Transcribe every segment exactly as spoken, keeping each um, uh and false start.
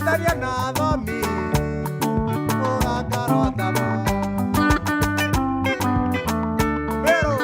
Tharia na athomi, ugakara o tabo. Pero.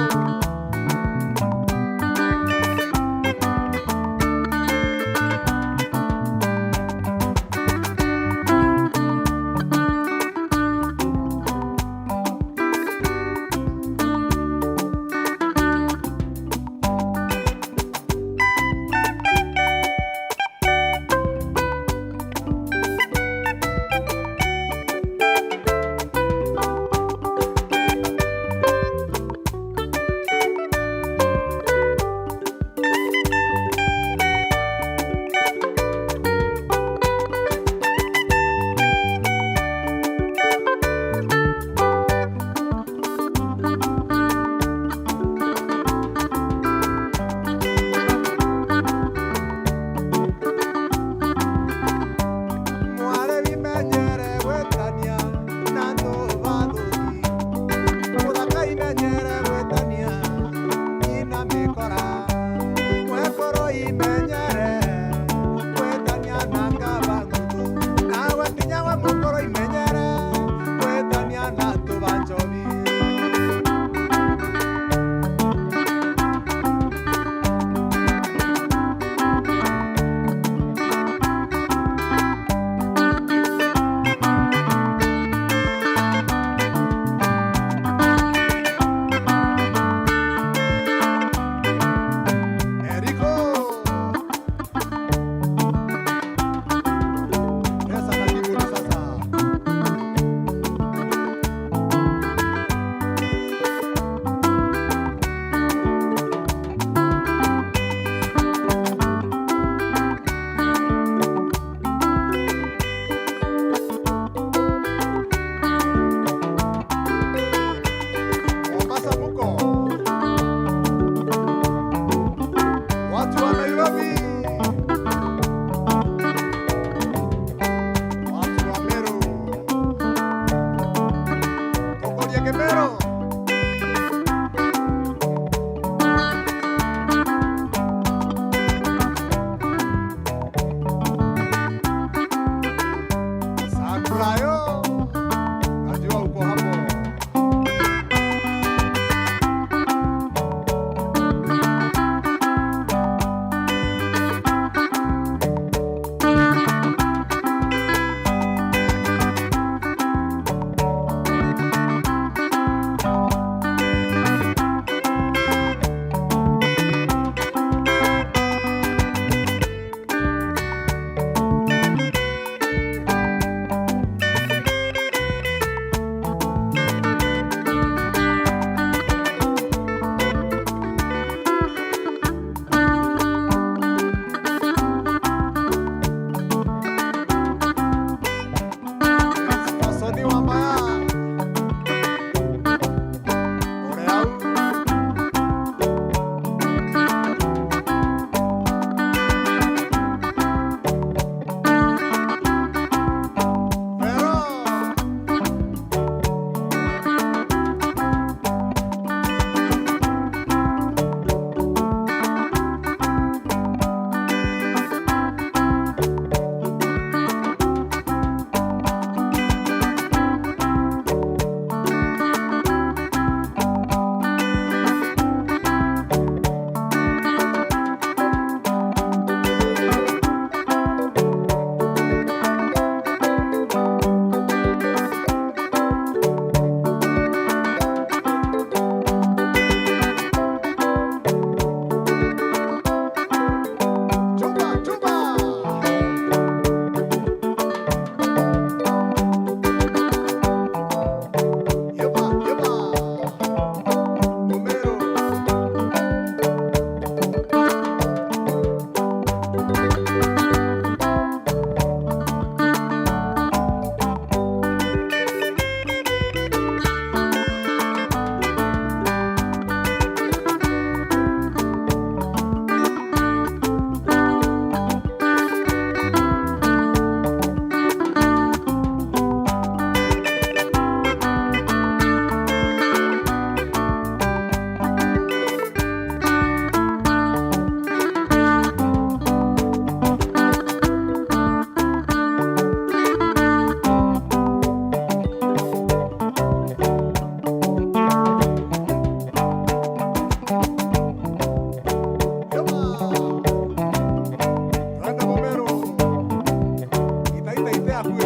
Thaithe yaku ii.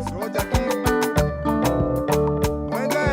Soja King. Mwende.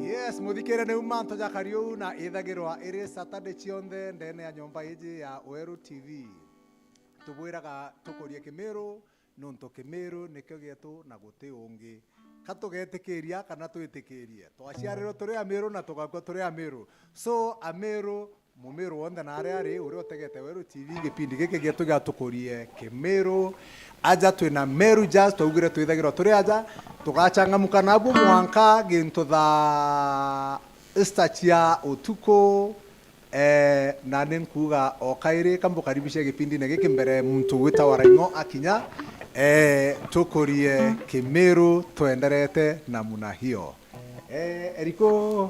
Yes, muthikire ni mantu jakari uu na ithagirwa iri Saturday cionthe ndene ya nyomba iji ya Weru T V. Tubwiraga tukurie Kimiru, nontu Kimiru nikio gietu na guti ungi. Ka tugetikiria kana twitikirie. Twaciarirwe turi Amiru na tugakua turi Amiru. So, Amiru, Mumiru wonthe na aria ari, uria utegete Weru T V, gipindi giki gietu gia Tukurie Kimiru. Aja twina Meru Jazz, twaugire twithagirwa turi aja, tugachangamuka nabu mwanka gintu thaa sita cia utuku. Eh, na ni nkuuga o kairi, kambukaribishe gipindine giki mbere muntu gwitawa Raing'o akinya, eh, tukurie Kimiru twenderete namuna hiyo. Eh, Eriko.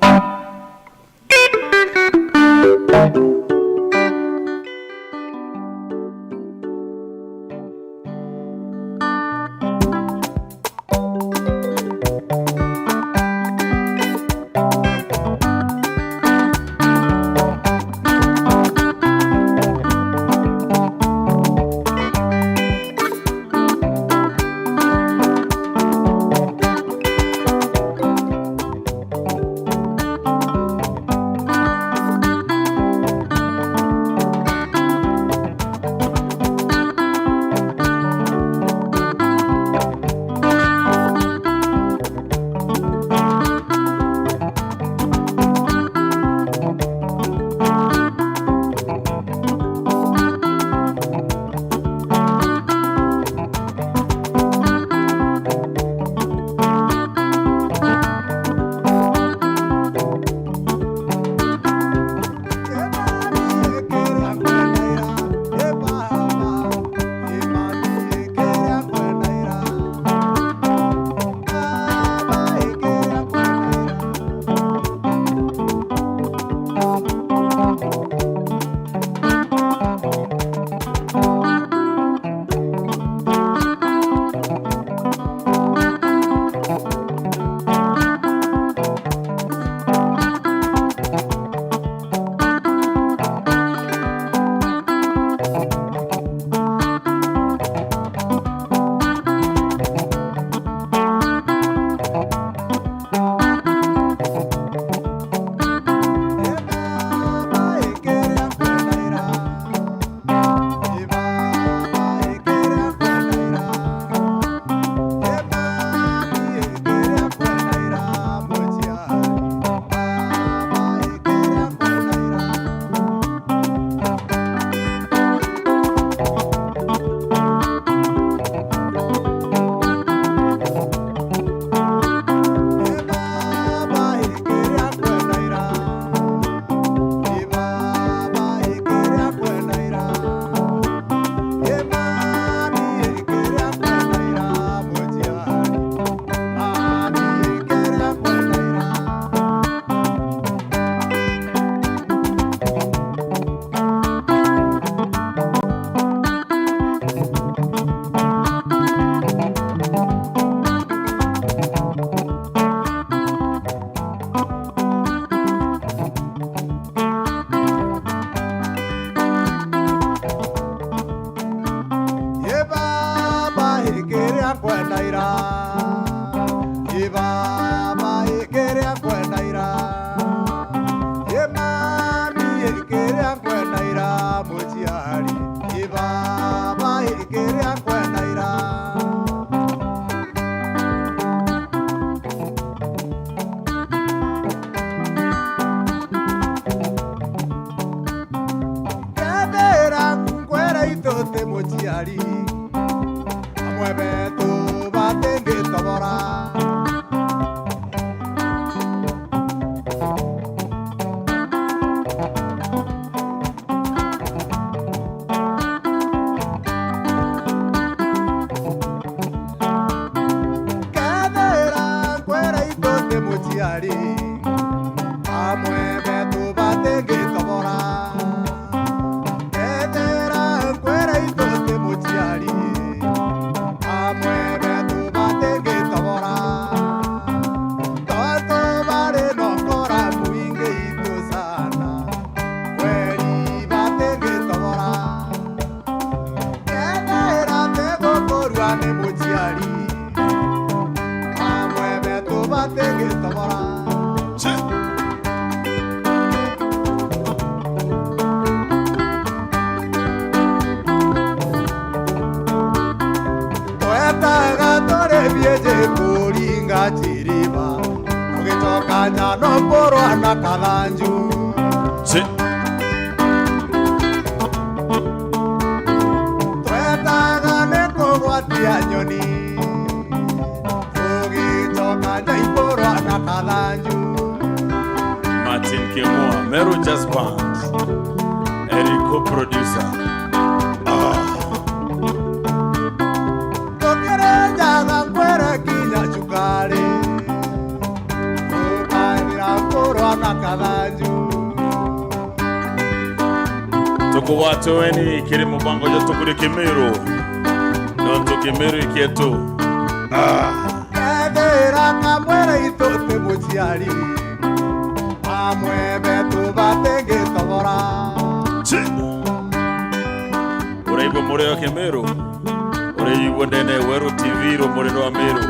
Ye baba, ikiria nkwenda ira. Ye baba, ikiria nkwenda ira. Ye mami, ikiria nkwenda ira, muciari. Ye baba, ikiria nkwenda ira. Amwe betu batigitobora. Twetaga turi biiji kuringa chiriba, tugicoka nja no mburwa na kathanju. Twetaga ni kugwatia nyoni, tugicoka nja imburwa na kathanju. Martin Kimua, Meru Jazz Band, Erico producer. Ah. Tukirinjaga nkwere kinya cukari, tukathira mburwa na kathanju. Tukugwatweni kiri mubango jwa Tukuri Kimiru, nontu Kimiru ikietu. Ah. Kethira kamwere itu ti muciari, amwe betu batingitobora. Chi. Uraigua muri o Kimiru, uraigua ndene ya Weru T V, rumuri rwa Miru.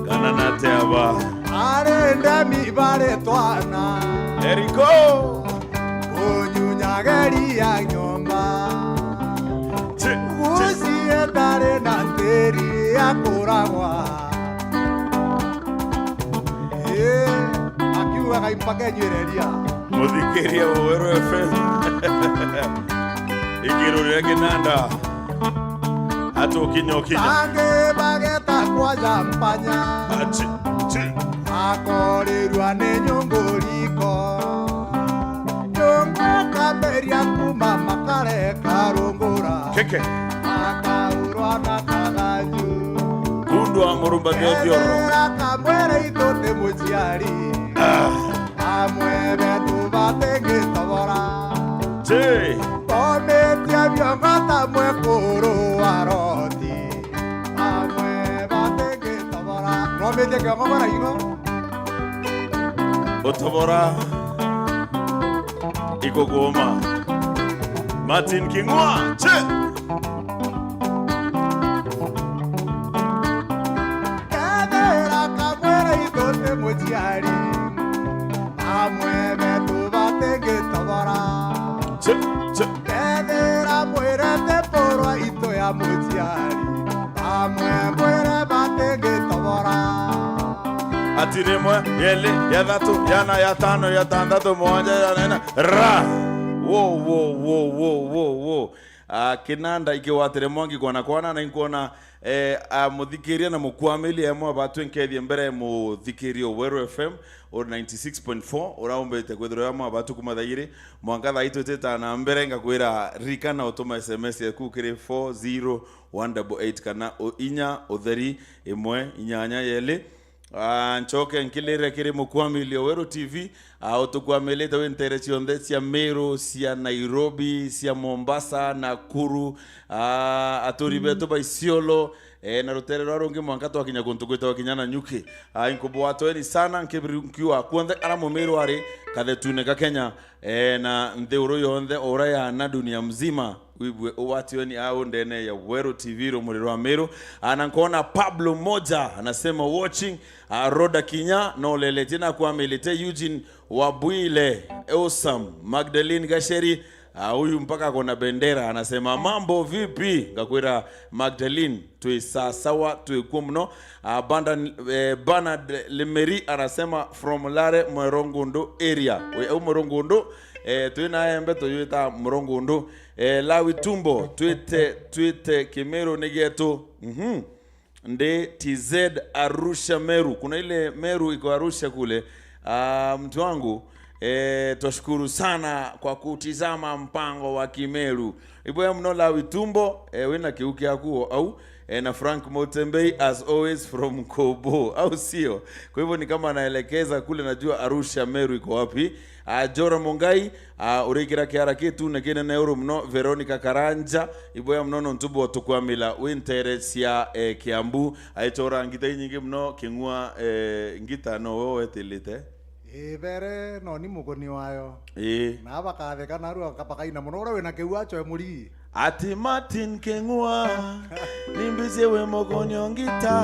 Kana nate aba? Ari ndemi bari twana. Erico. Kunyunyageria nyomba. Chi, chi. Gucietari na ntiri ya kuragwa. Ii, akiuga kaimpa kenywereria. Muthikiria wa Weru F M. Ikiru ria kinanda. Atukinya ukinya. Bangi bageta kwaja mpanya. Achi, chi. Akorirua ni nyungu riko. Nyungu kaberia kuma makare karungura. Keke. Akaurwa na kathanju. Kundu wa murumba thiothioro. Ethera kamwere itu ti muciari. Ah. Amwe betu batingitobora. Chi. Omitie biongo ta mwekuru wa Roti. Amwe batingitobora. Nomitie kiongo bara igo. Utobora. Ikuguma. Martin King'ua. Chi. Kethira kamwere itu ti muciari, amwe betu batingitobora. Chi, chi. Kethira mwire ti mburwa itu ya muciari, amwe mwire batingitobora. Ati rimwe, yeli, ya thatu, yana, ya tano, ya tantatu, mwanja, ya nena, ra! Wo, wo, wo, wo, wo, wo. Ah, kinanda ikigwatire mwangi kwana kwana, na inkwona, eh, ah, muthikiria na mukwamili emwe abatwi nkethie mbere muthikiria Weru F M, o ninety six point four, uria umbite kwithirwa emwe abatu kuma thaa igiri mwanka thaa itwitita na mbere, ngakwira ririkana utuma S M S yaku kiri four zero one double eight kana u-, inya utheri imwe inyanya yeli. Ah, ncoke nkilire kiri mukwamilio Weru T V, ah, utukwamilite wi ntere cionthe cia Meru, cia Nairobi, cia Mombasa, Nakuru, ah, aturi betu ba Isiolo, eh, na rutere rwa rungi mwanka twakinya kuntu gwitagwa kinya Nanyuki. Ah, inkubwatweni sana, nkibiru-, nkiuga kwonthe ara mumiru ari kathetune ka Kenya, eh, na nthi uru yonthe o uria yana dunia mzima. Wibue ugwatiweni au ndene ya Weru T V rumuri rwa Miru. Ah, na nkoona Pablo Moja anasema watching, ah, Roda Kinya, no leletie na kwamilite Eugene Wabwile, Eusam, Magdalene Gasheri, ah, huyu mpaka akona bendera, anasema, "Mambo vipi?" Ngakwira, "Magdalene, twi sawa sawa, twi kuo muno." Ah, Bandan-, eh, Bernard Lemeri anasema, "From Lare, Mwerongundu area." We, au Mwerongundu, eh, twi na embe tuyita Mwerongundu. Eh, Lawi Tumbo, twite, twite Kimiru ni gietu. Mhm. Ndi T Z Arusha Meru. Kuna ile Meru iko Arusha kule. Ah, mtu wangu, eh, twashukuru sana kwa kutizama mpango wa Kimeru. Iboya muno Lawi Tumbo, eh, wina kiu kiaku o au, eh, na Frank Mutembei as always from Kobo, au sio? Kwa hivyo ni kama anaelekeza kule, najua Arusha Meru iko wapi. Ah, Jora Mungai, ah, urikira kiara kitune kinene uru muno, Veronica Karanja, iboya muno nontu bwa tukwamila wi ntere cia, eh, Kiambu. Aichora ngita inyingi muno, King'ua, eh, ngita nowe wetilite? Ibere no ni muguni wayo. Ii. Na bakatheka narua bakaina muno, uria wina kiu acoe murigi. Ati Martin King'ua, nimbicie wi mukunio ngita,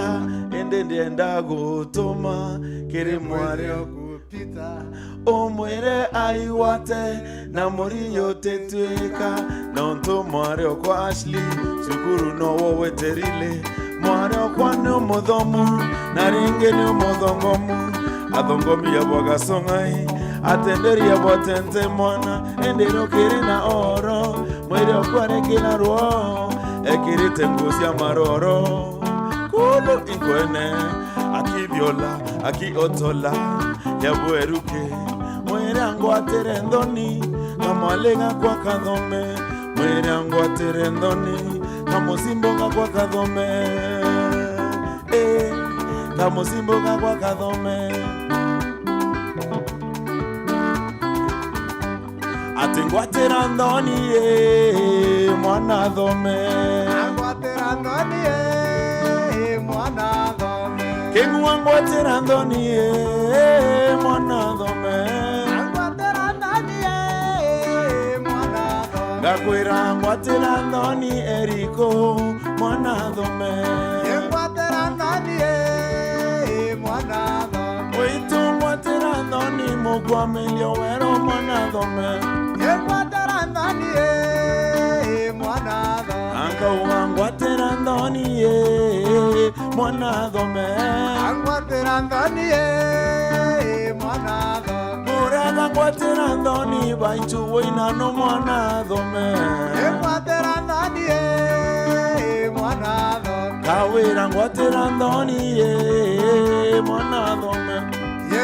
indi ndienda gutuma kiri mwari oku Peter, umwire aigwate na muriyo utitwika, nontu mwari okwa Ashley, cukuru nowo witirile. Mwari okwa ni umuthomu, na ringi ni umuthongomu. Athongomi ya bwa Gasong'ai, atenderia bwa tente mwana, indi rukiri na oro. Mwiri okwa ari kirarwo, ekirite nguo cia maroro. Kulu inkwene, akithiola, akiotola, ya bweruke. Mwiri angwatire nthoni, kamwali gakwa kathome. Mwiri angwatire nthoni, kamucimbo gakwa kathome. Eh, kamucimbo gakwa kathome. Ati ngwatira nthoni, eh, mwana thome. Angwatira nthoni, eh, mwana thome. King'ua ngwatira nthoni, eh, mwana thome. Angwatira nthoni, eh, mwana thome. Ngakwira ngwatira nthoni, Eriko, mwana thome. Ngwatira nthoni, eh, mwana thome. Witu ngwatira nthoni, mukwamirio wero, mwana thome. Ngwatira nthoni, eh, mwana thome. Ankauga ngwatira nthoni, eh, mwana thome. Angwatira nthoni, eh, mwana thome. Murega ngwatira nthoni, baitu wina no mwana thome. Ngwatira nthoni, eh, mwana thome. Kawira ngwatira nthoni, eh, mwana thome.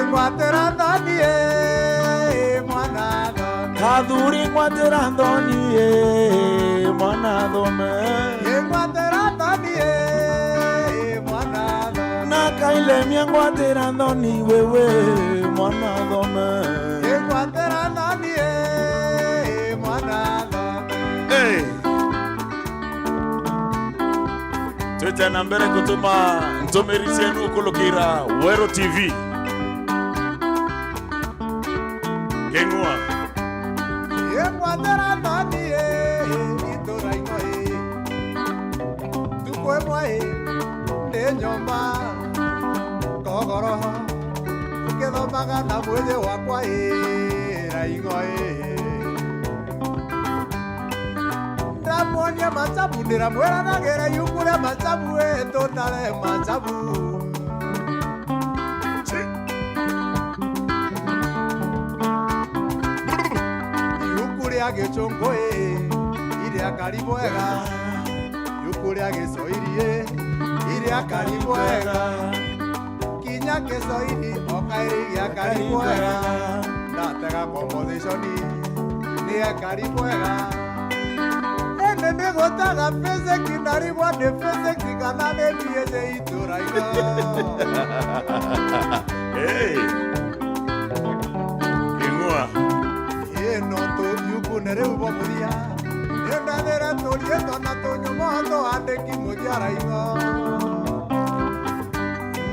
Ngwatira nthoni, eh, mwana thome. Kathuri ngwatira nthoni, eh, mwana thome. Ngwatira nthoni, eh, mwana thome. Na Kailemia ngwatira nthoni, wewe, mwana thome. Ngwatira nthoni, eh, mwana thome. Hey. Twite na mbere gutuma ntumiri cienu kulukira Weru T V. King'ua. Ngwatira nthoni, eh, itura ino, eh. Ntuku imwe, eh, ndi nyomba, kogoro, ngithomaga na mwiji wakwa, eh, Raing'o, eh. Ndamwonia machabu, ndiramwira nagire iuku ria machabu, eh, tutare machabu. Iuku ria Gichungu, ii, iria kari bwega. Iuku ria Giswahili, ii, iria kari bwega. Kinya Kiswahili o kairi gia kari bwega. Ndatega composition ni ya kari bwega. Indi ndigutega physics, ndarigwa ni physics kana ni P H D ituraga. Hey. King'ua. Ii, nontu iukune riu bwa muthia, ni ndathire turiitwa na tunyumo twa andiki muthia Raing'o.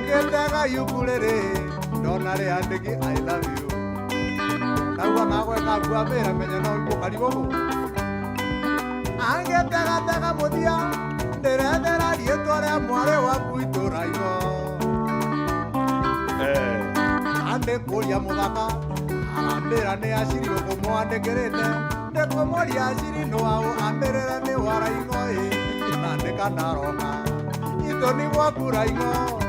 Ngitega iuku riri, ndona riandiki I love you. Ndauga nagwe kakuambira menya no ngukari bubu. Angitegatega muthia, ndirethera riitwa ria mwari waku ituraino. Eh. Andikuria muthaka, arambira ni aciri ukumwandikirite. Ndikumuria aciri nwa u ambirire ni wa Raing'o ii, nandika ndaroka. Itoni bwaku Raing'o,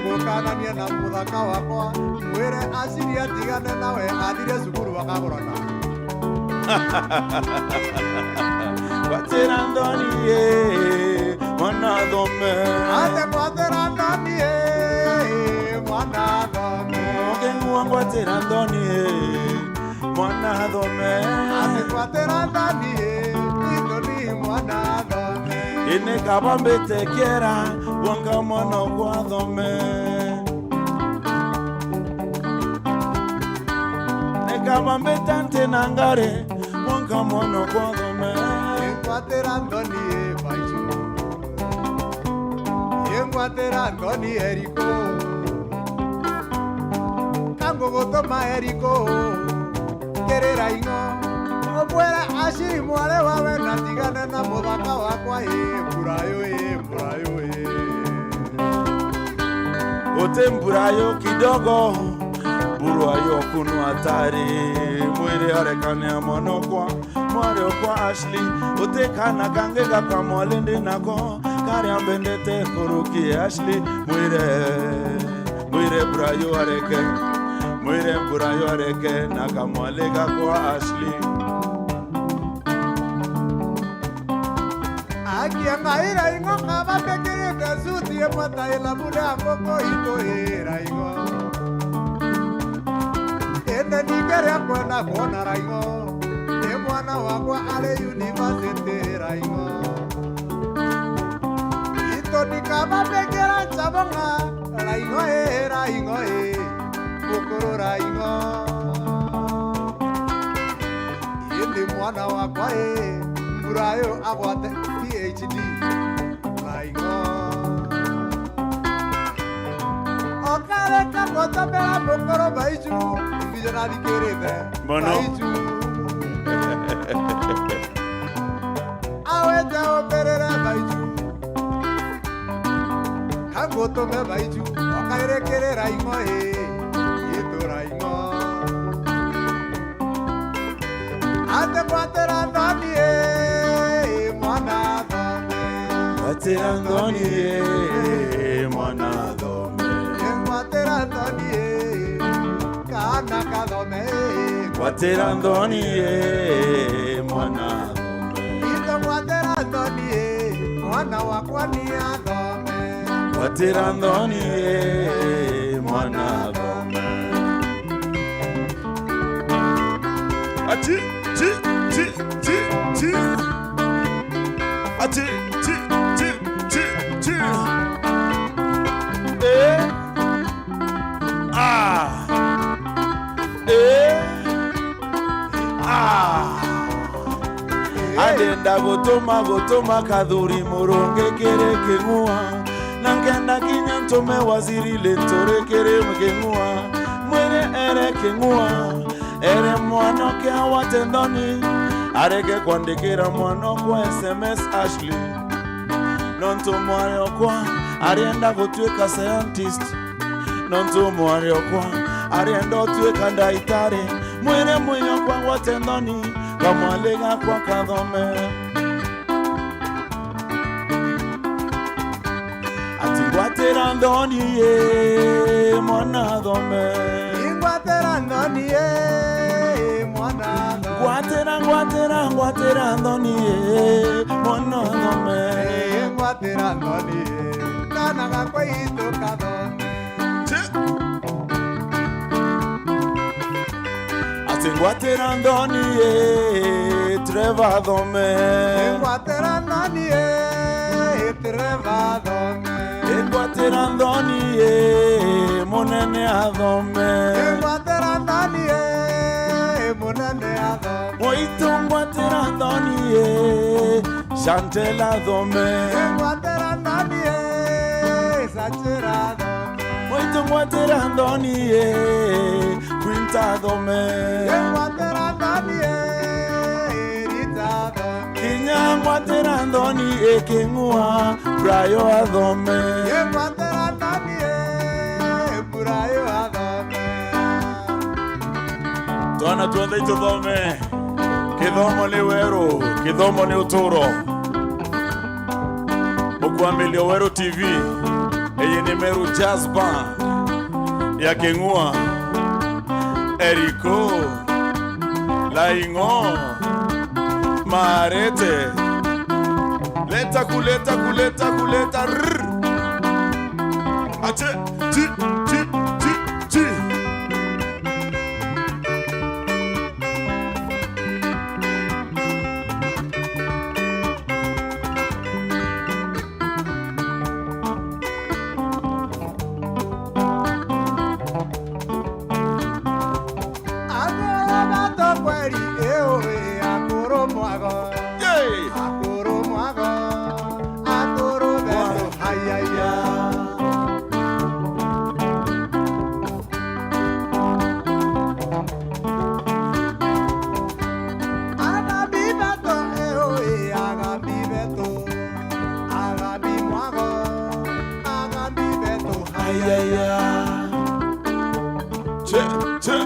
ngukanania na muthaka wakwa, mwire aciri atigane nawe, athire cukuru bakagurana. Kwatira nthoni, eh, mwana thome. Ate kwatira nthoni, eh, mwana thome. King'ua ngwatira nthoni, eh, mwana thome. Ate kwatira nthoni, eh, Itoni mwana thome. Ini kabambite kiera, wonka mwana kwa thome. Ni kabambita nti na ngari, mwanka mwana kwa thome. Ingwatira nthoni, ii, baitu. Ingwatira nthoni, Eriko. Kangugutuma, Eriko, kiri Raing'o. Were Ashley mware wawe na tigane na muthaka wakwa, ii mbura yu, ii mbura yu, ii. Uti mbura yu kidogo, mbura yu kunu atari, mwire arekane mwanokwa, mwari okwa Ashley, uti kana kangi gakwa mwali ndi nako, karia mbendete nkuruki Ashley, mwire. Mwire mbura yu areke, mwire mbura yu areke, na kamwali gakwa Ashley. Akia Ngai, Raing'o kabambikirite suti imwe ta ilabu ria nguku itu, ii Raing'o. Indi ningi ria kwenda kwona Raing'o, ni mwana wakwa ari university, Raing'o. Itu ndikabambikira ncabong'a, Raing'o ii, Raing'o ii, mukuru Raing'o. Indi mwana wakwa ii, mbura yu agwate P H D, Raing'o. Okareka gutumira mukuru Baiju, mbija nathikirite. Mono. Baiju. Awete umbirire Baiju. Kangutume Baiju, okaire kiri Raing'o ii, itu Raing'o. Ati ngwatira nthoni ii, mwana thome. Ngwatira nthoni ii, mwana thome. Ngwatira nthoni ii, kana kathome ii. Ngwatira nthoni ii, mwana thome. Ito ngwatira nthoni ii, mwana wakwa ni athome. Ngwatira nthoni ii, mwana thome. Ati, ti, ti, ti, ti. Ati, ti, ti, ti, ti. Eh. Ah. Eh. Ah. Arenda gutuma, gutuma kathuri murungi kiri King'ua. Na nkenda kinya ntume waziri Linturi kiri King'ua. Mwire ere King'ua, ere mwanokwa agwate nthoni, areke kwandikira mwanokwa S M S Ashley. Nontu mwari okwa arienda gutuika scientist. Nontu mwari okwa arienda utuika ndaitari, mwire mwinyokwa agwate nthoni, kamwali gakwa kathome. Ati ngwatira nthoni ii, mwana thome. Ingwatira nthoni ii, mwana thome. Ngwatira, ngwatira, ngwatira nthoni ii, mwana thome. Ii, ngwatira nthoni ii, kana gakwa itu kathome. Ti- Ati ngwatira nthoni ii, Trevor athome. Ngwatira nthoni ii, Trevor athome. Ngwatira nthoni ii, munene athome. Ngwatira nthoni ii, munene athome. Mwitu ngwatira nthoni ii, Chantel athome. Ngwatira nthoni ii, Sachira athome. Mwitu ngwatira nthoni ii, Quinta athome. Ngwatira nthoni ii, Rita athome. Kinya ngwatira nthoni ii, King'ua, Brayo athome. Ngwatira nthoni ii, Brayo athome. Twana tuothe ituthome. Kithomo ni weru, kithomo ni uturo. Ukwamilio Weru T V, iyi ni Meru Jazz Band ya King'ua, Eriko, Laing'o, Marete. Leta kuleta kuleta kuleta. Rrr. Ache, ti, ti, ti, ti. Akuru betu kweri, iu ii, akuru mwago. Yay! Akuru mwago, akuru betu. Mwago. Yaya. Che, che.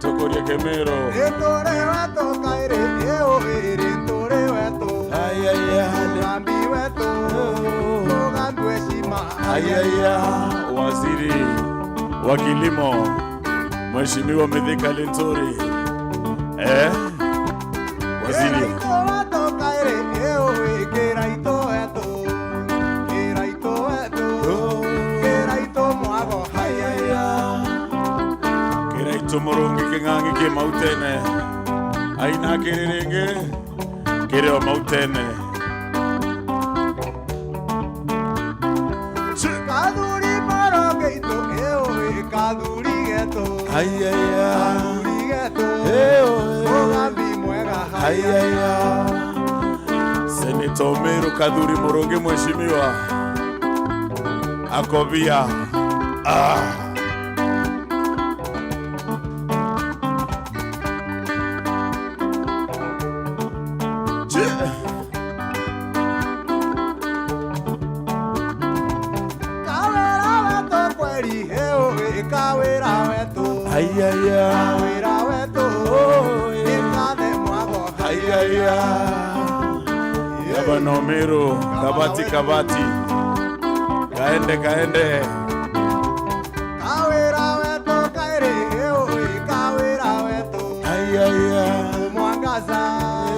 Tukurie Kimiru. Ituri wetu kairi, iu iri ituri wetu. Ayaya. Mugambi wetu, mugambi weshima. Ayaya. Waziri wa kilimo, Mheshimiwa Mithika Linturi. Eh? Waziri. Kiraito wetu kairi, iu iri kiraito wetu. Kiraito wetu. Oh. Kiraito mwago. Ayaya. Kiraito murungi king'ang'i ki mautene. Aina kiri ringi, kiri o mautene. Kathuri murungi itu, iu, kathuri getu. Ayaya. Kathuri getu. Ewe. Mugambi mwega. Ayaya. Senator Miru Kathuri Murungi, mheshimiwa. Akobia. Ah. Chi- Kawira wetu kweri, heu wi Kawira wetu. Ayaya. Kawira wetu. Oh, eh. Ikathe mwago. Ayaya. Gavana Omiru, kabati, kabati. Kaende, kaende. Kawira wetu kairi, heu wi Kawira wetu. Ayaya. Mwangaza,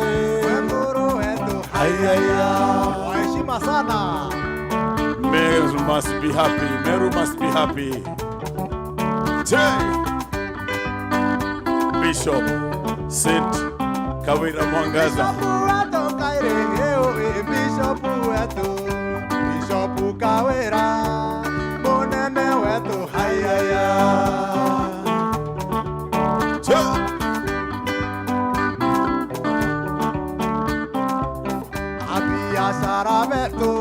eh, we muru wetu. Ayaya. Kwa heshima sana. Meru must be happy. Meru must be happy. Che! Bishop Saint Kawira Mwangaza. Bishop wetu kairi, heu wi Bishop wetu. Bishop Kawira, munene wetu. Ayaya. Che! Abiashara betu,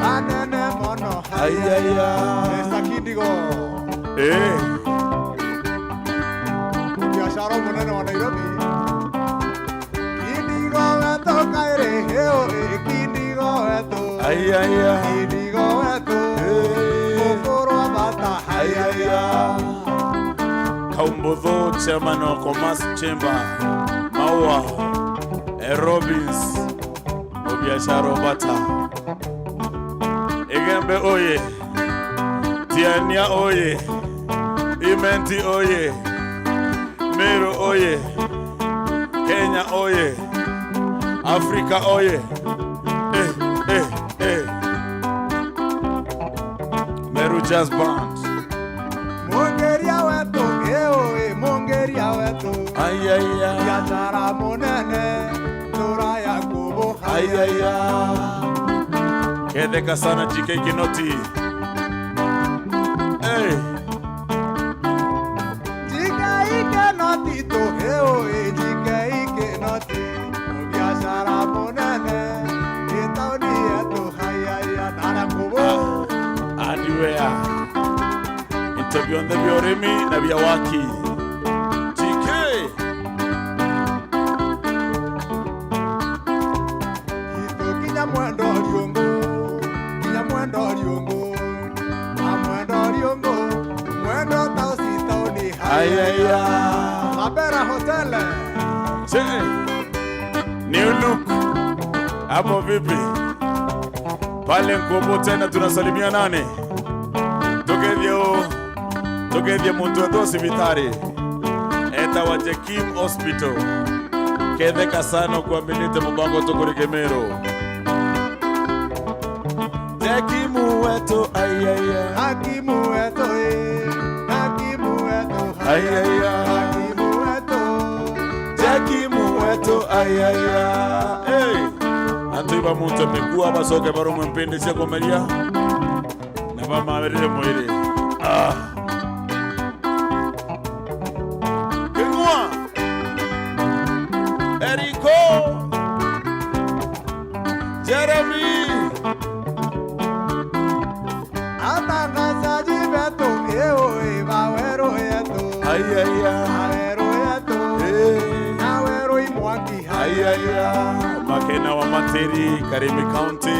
anene mono. Ayaya. Mesa Kindigo. Eh. Biashara munene wa Nairobi. Kindigo wetu kairi, heu wi Kindigo wetu. Ayaya. Kindigo wetu. Eh. Mukuru wa bata. Ayaya. Ayaya. Kaumbuthu, chairman wa Commerce Chamber, Maua, eh, Robins, mubiashara wa bata. Igembe oye! Tiania oye! Imenti oye! Meru oye! Kenya oye! Afrika oye! Eh, eh, eh. Meru Jazz Band. Mwongeria wetu, heu wi mwongeria wetu. Ayaya. Biashara munene, tura ya kubu. Ayaya. Ketheka sana G K Kinoti. Hey. G K Kinoti tu, heu wi G K Kinoti. Biashara munene, itauni yetu. Ayaya, nara kubu. Ah, anywhere. Into bionthe bia urimi na bia waki. G K. Itu kinya mwendo riungu, kinya mwendo riungu, a mwendo riungu, mwendo tausi tauni. Ayaya. Mabera Hotel. Che. New look. Hapo vipi? Pale Nkuobo tena tunasalimia nani? Tukethie u-, tukethie muntu wetu wa cibitari. Etawa Jekim Hospital. Ketheka sana ukwambinite mubango tukuri Kimiru. Jekimu wetu, ayaya. Hakimu wetu, eh. Hakimu wetu, ayaya. Hakimu wetu. Jekimu wetu, ayaya. Hey. Antu iba muntu mikua bacoke barumwe mpindi cia kumeria. Na bamamerire mwiri. Ah. King'ua. Eriko. Jeremy. Atangazaji betu, eu wi ba Weru yetu. Ayaya. Ba Weru yetu. Eh. Na Weru i mwaki. Ayaya. Makena wa Matiri, Karimi County.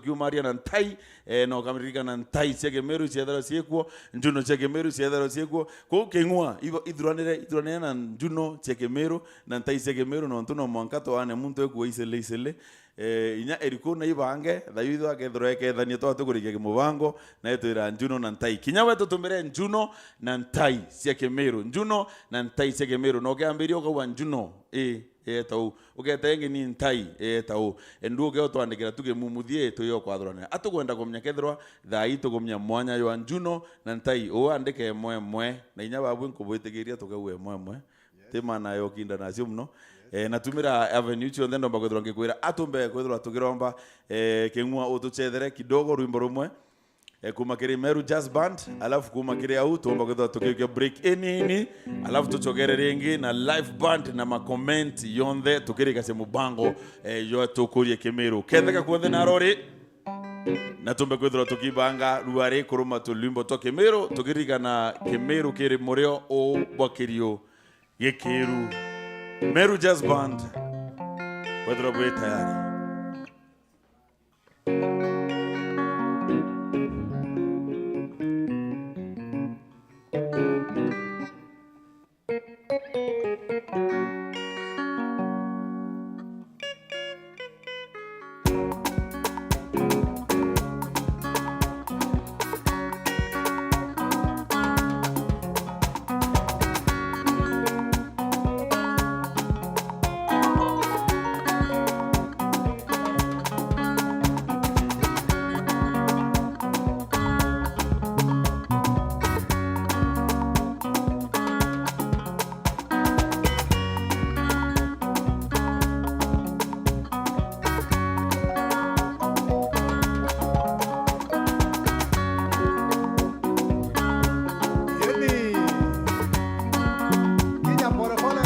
tukiumaria na ntai, eh, na ukaririkana ntai cia Kimiru cietherwa ciikuo, njuno cia Kimiru cietherwa ciikuo. Kou King'ua, ibo-, ithuranire, ithuranire na njuno cia Kimiru na ntai cia Kimiru, nontu no mwanka twaane muntu ekua isele isele. Eh, inya eriku na ibange, thayu itho akethirwa ekethania twa tukurikia kimubango, na etwira njuno na ntai. Kinya we tutumire njuno na ntai cia Kimiru, njuno na ntai cia Kimiru. Na ukiambiria ukauga njuno, ii, eeta uu. Ugeeta ingi ni ntai, eeta uu. Endu uke utwandikira tu kimumuthie, tuyo kwathuranira. Atukwenda kumenya kethirwa thaa ii tukumenya mwanya jwa njuno na ntai. Uu andike imwe imwe, na inya babui nkubwitikiria tukauga imwe imwe. Ti maana ya ukinda nacio muno. Eh, na tumira avenue cionthe ndomba kwithirwa ngikwira, atumbe kwithirwa tukiromba, eh, King'ua utucethere kidogo rwimbo rumwe, eh, kuma kiri Meru Jazz Band, alafu kuma kiri au tumba kwithirwa tukiukia break inini, alafu tucogere ringi na live band na ma comment yonthe tukirikacia mubango, eh, jwa tukurie Kimiru. Ketheka kuonthe na rori, na tumbe kwithirwa tukibanga ruari kuruma tulwimbo twa Kimiru, tukiririkana Kimiru kiri murio u bwa kirio gikiru. Meru Jazz Band, kwethirwa bwi tayari. Yeni. Kinya pole pole.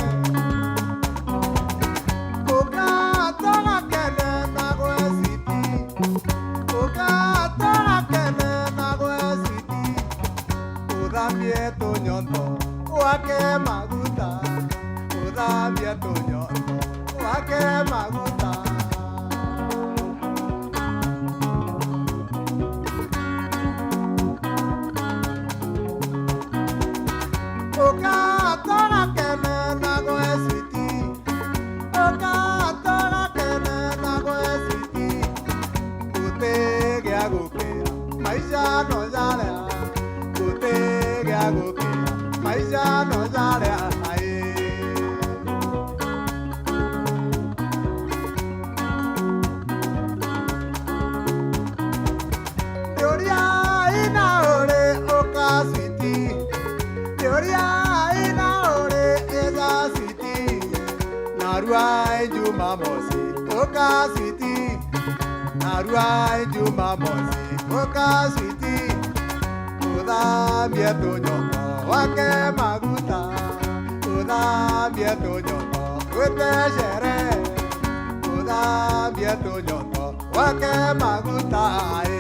Ugatora kene na gwe city. Ugatora kene na gwe city. Uthambie tunyonto, wake maguta. Uthambie tunyonto, wake maguta. Ugatora kene na gwe city. Ugatora kene na gwe city. Guti gia gukira, maisha no jaria. Guti gia gukira, maisha no jaria. Ai. Turia ina uri uka city. Turia ina uri ija city. Narua Jumamosi uka city. Narua Jumamosi uka city. Uthambie tunyonto, wake maguta. Uthambie tunyonto, wite sherehe. Uthambie tunyonto, wake maguta, ai.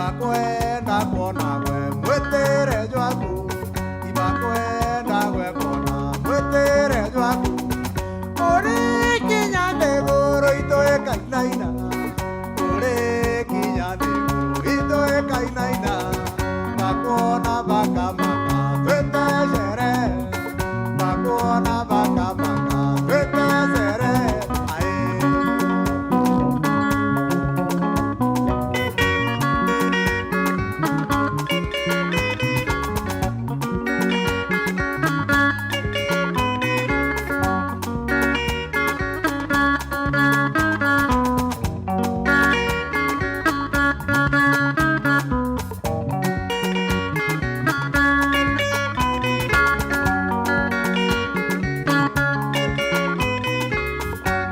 Ibakwenda kwona gwe mwitire jwaku, ibakwenda gwe kwona mwitire jwaku. Uri kinya nthiguru itu ikainaina, uri kinya nthiguru itu ikainaina, bakwona bakamaka, twite sherehe. Bakwona bakamaka, twite sherehe, ae.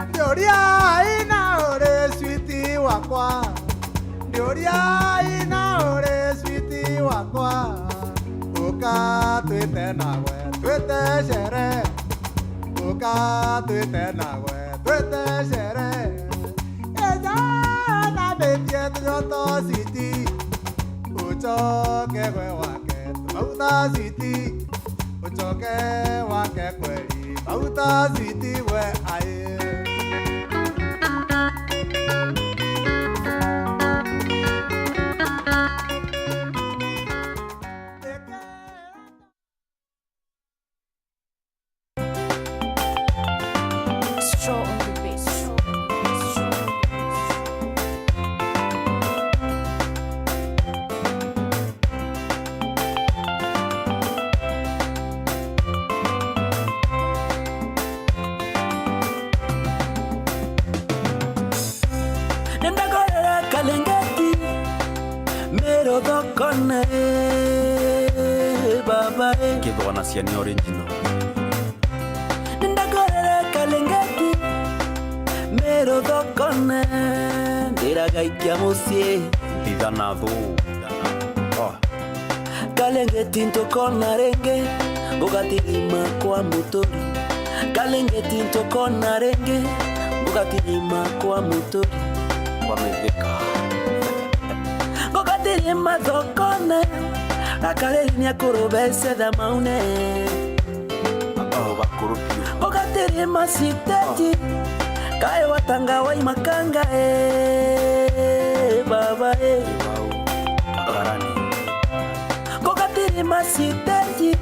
Ndiuria ina uri switi wakwa, ndiuria ina uri switi wakwa, uka twite nawe twite sherehe, uka twite nawe twite sherehe. Eja na betie tujoto switi, ucoke gwe wake tumauta switi, ucoke wake kweri mauta switi we ae. Straw on the beat. Nindagorera kalengeti, Meru thokone, baba e. Kithwana cia ni original. Nindagorera kalengeti, Meru thokone, ndiragaikia mucii. Thithana thu. Oh. Kalengeti ntukona ringi, ngugatirima kwa muturi. Kalengeti ntukona ringi, ngugatirima kwa muturi. Kwa mithika. Ngugatirima thokone, gakariri ni akurubece thamaune. Akuru bakuru biu. Ngugatirima siteji, kae watanga wa imakanga e, baba e. Bau. Akarani. Ngugatirima siteji,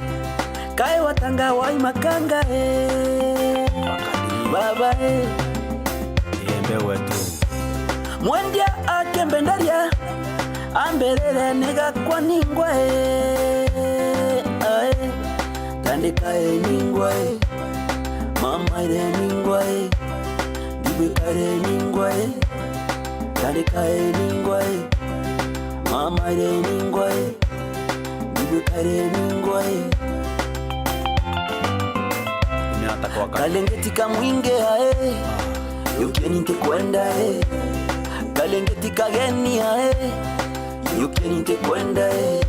kae watanga wa imakanga e, baba e. Embe wetu. Mwendia akimbenderia, ambirire ni gakwa ningwa e, ae. Tandika e ningwa e, mama ire ningwa e, ndibwikare ningwa e. Tandika e ningwa e, mama ire ningwa e, ndibwikare ningwa e. Kalengeti kamwingi ae, yukieni ntikwenda e. Kalengeti kageni ae, yukieni ntikwenda e.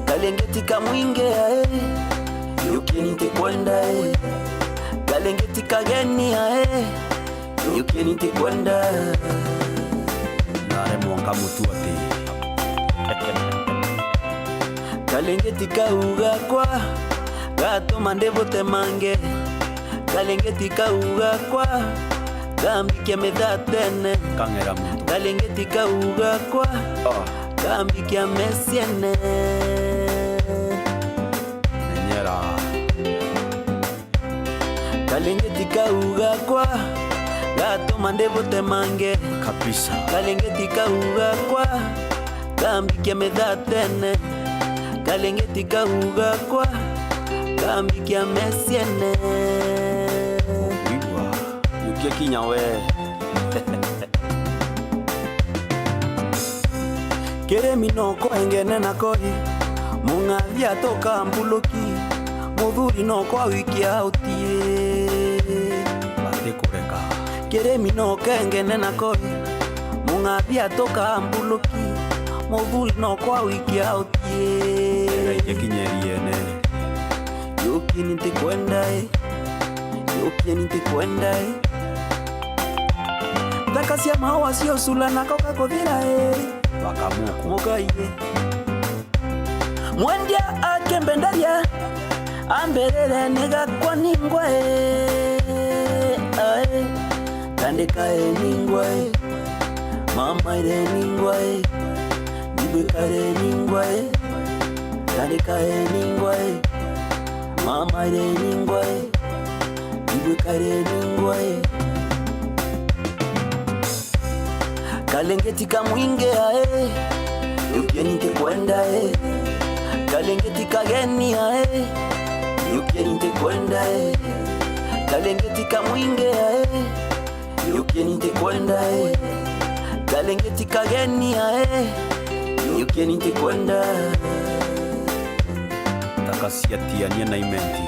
Kalengeti kamwingi ae, yukieni ntikwenda e. Kalengeti kageni ae, yukieni ntikwenda. Naremwo nkamutua ati. Kalengeti kau gakwa, gatuma ndibutemange. Kalengeti kau gakwa, gambikia mithatene. Kang'era muntu. Kalengeti kau gakwa, oh, gambikia meciene. Menyera. Kalengeti kau gakwa, gatuma ndibutemange. Kabisa. Kalengeti kau gakwa, gambikia mithatene. Kalengeti kau gakwa, gambikia meciene. Wigua, yukia kinya we. Kirimi no kwengene na koi, mung'athi atuka mbuluki, muthuri no kwa wiki autie. Batikureka. Kirimi no kengene na koi, mung'athi atuka mbuluki, muthuri no kwa wiki autie. Reke kinyeriene. Yukieni ntikwenda e, yukieni ntikwenda e. Thaka cia maua ciucula nako gakuthira e. Akamuku. Mugai. Mwendia akimbenderia, ambirire ni gakwa ningwa, e, ae. Tandika, e, ningwa, e. Mama ire ningwa, e. Nigwikare ningwa, e. Tandika, e, ningwa, e. Mama ire ningwa, e. Nigwikare ningwa, e. Kalengeti ka mwingi ae, yukieni ntikwenda e. Kalengeti kageni ae, yukieni ntikwenda e. Kalengeti ka mwingi ae, yukieni ntikwenda e. Kalengeti kageni ae, yukieni ntikwenda. Taka cia Tiania na Imenti.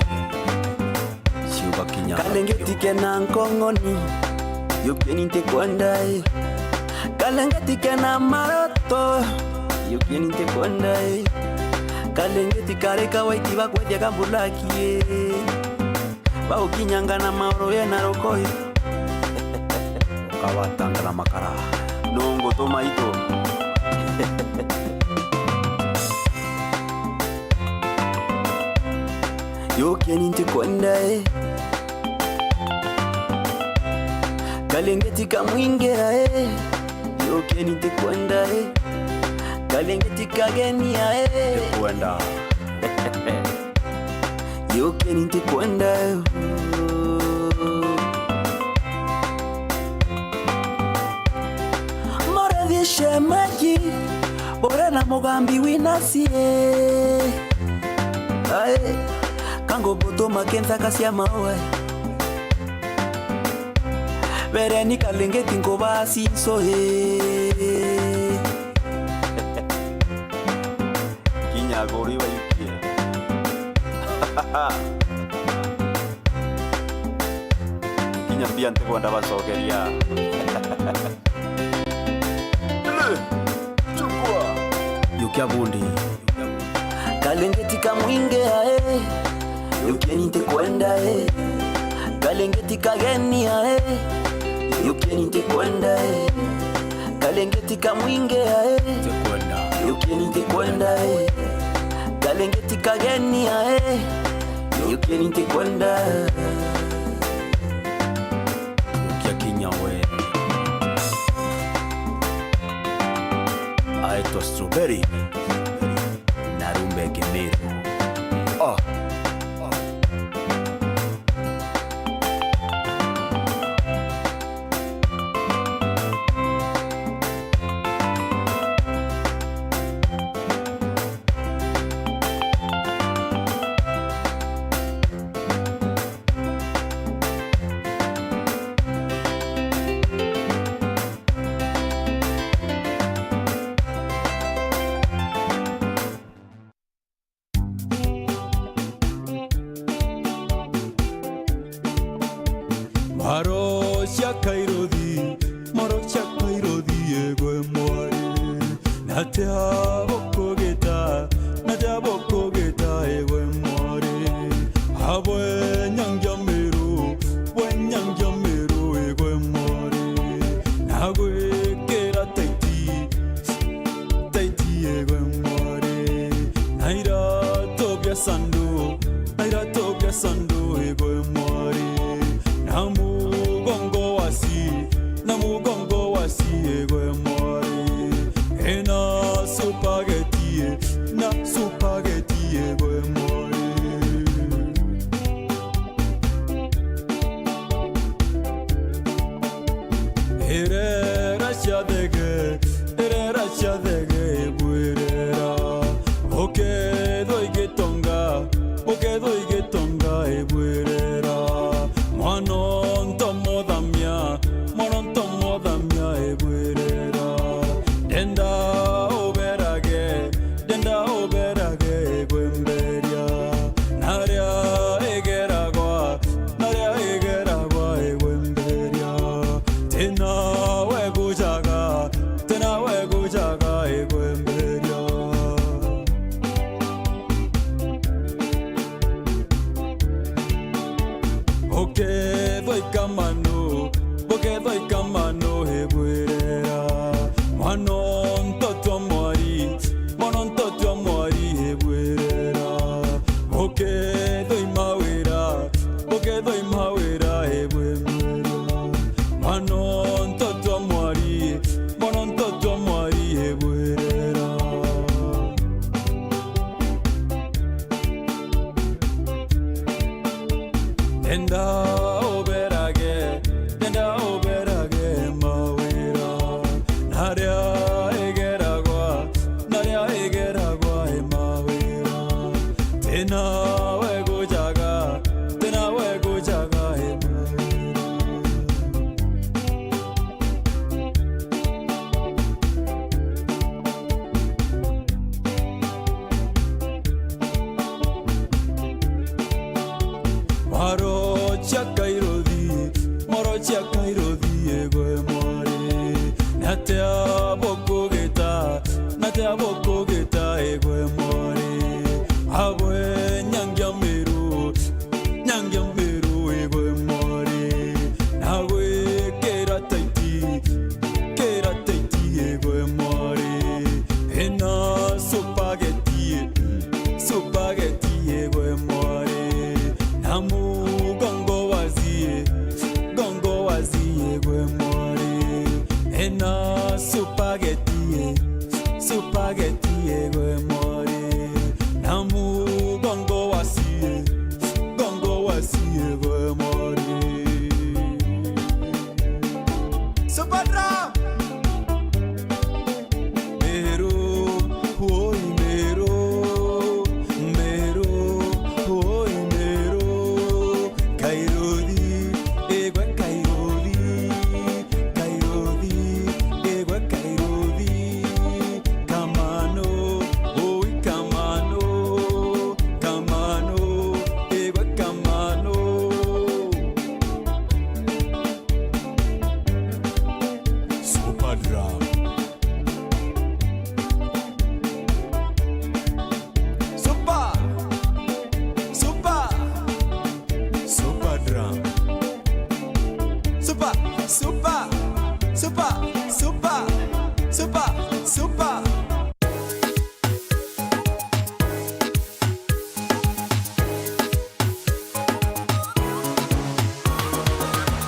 Ciuga kinya. Kalengeti kena nkong'oni, yukieni ntikwenda e. Kalengeti kena maroto, yukieni ntikwenda e. Kalengeti kari kawaiti bakwethia kambulaki e. Baukinyanga na maoro yena rukoi. Ukawatanga na makara. Nungutuma itu. Yukieni ntikwenda e. Kalengeti ka mwingi ae. Yukieni ntikwenda e. Kalengeti kageni ae. Ntikwenda. Yukieni ntikwenda. Murathi shemegi, ure na mugambi wina cie. Ae, kango butuma kinthaka cia mawe. Bereni Kalengeti nkubaa cinco e. Kinya aguri bayukie. Kinya mbia ntikwenda bacokeria. Chukua. Yukia bundi. Kalengeti ka mwingi ae. Yukieni ntikwenda e. Kalengeti kageni ae. Yukieni ntikwenda e. Kalengeti ka mwingi ae. Ntikwenda. Yukieni ntikwenda e. Kalengeti kageni ae. Yukieni ntikwenda. Yukia kinya we. Aetwa Strawberry. Na Rumbe Kimiru. Oh. Mwaro cia Kairuthi, mwaro cia Kairuthi, egwe mwari. Natia bukugita, natia bukugita, egwe mwari. Abwe nyangia miru, bwe nyangia miru, egwe mwari. Nagwikira taiti, taiti, egwe mwari. Na iratu bia sandu, na iratu bia sandu, egwe mwari. Na mugongo wa si, na mugongo wa si, egwe mwari. Ena supageti, na supageti, egwe mwari. Irera cia thege, irera cia thege ibwirera. Ukethwa igitonga, ukethwa igitonga ibwirera. Mwana onto muthamia, mwana onto muthamia ibwirera. Ndenda uberage, ndenda uberage igwemberia. Naria igeragwa, naria igeragwa igwemberia. Tina we gujaga, tina we gujaga igwemberia. Ukethwa ikamanu, ukethwa ikamanu ibwirera. Mwana onto twa Nawe gujaga, ti nawe gujaga, e mweru. Mwarochia Kairothi, mwarochia Kairothi, egwe mwari. Natia bukugita, natia bukugita, egwe mwari. Abwe nyangia miru, nyangia miru, egwe mwari. Nagwikira taiti, kira taiti, egwe mwari. Ena supageti, mm, supageti, egwe mwari. Na mugongo wa zie, gongo wa zie, egwe mwari. Ena supageti, supageti, egwe mwari. Na mugongo wa zie, gongo wa zie, egwe mwari. Superdrum! Meru, oi Meru, Meru, oi Meru, Kairothi, egwe Kairothi, Kairothi, egwe Kairothi, Kamano, oi Kamano, Kamano, egwe Kamano. Superdrum. Super. Super. Superdrum. Super, super, super, super, super, super.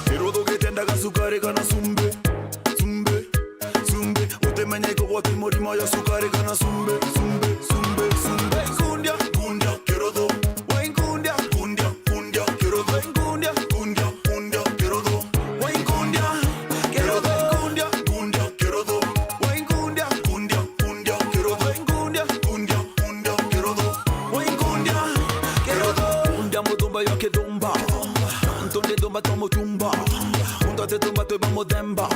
Kiruthu gitendaga cukari kana cumbi, cumbi, cumbi. Utimenya ikugwati murimo ya cukari kana cumbi, cumbi, cumbi, cumbi. Nkundia, nkundia, kiruthu. Wai nkundia, nkundia, nkundia, kiruthu. Wai nkundia, nkundia, nkundia, kiruthu. Wai nkundia, kiruthu. Nkundia, nkundia, kiruthu. Wai nkundia, nkundia, nkundia, kiruthu. Wai nkundia, nkundia, nkundia, kiruthu. Wai nkundia, kiruthu. Nkundia muthumba ya kithumba. Nontu ni thumba twa mutumba. Muntu ati thumba twi ba muthemba.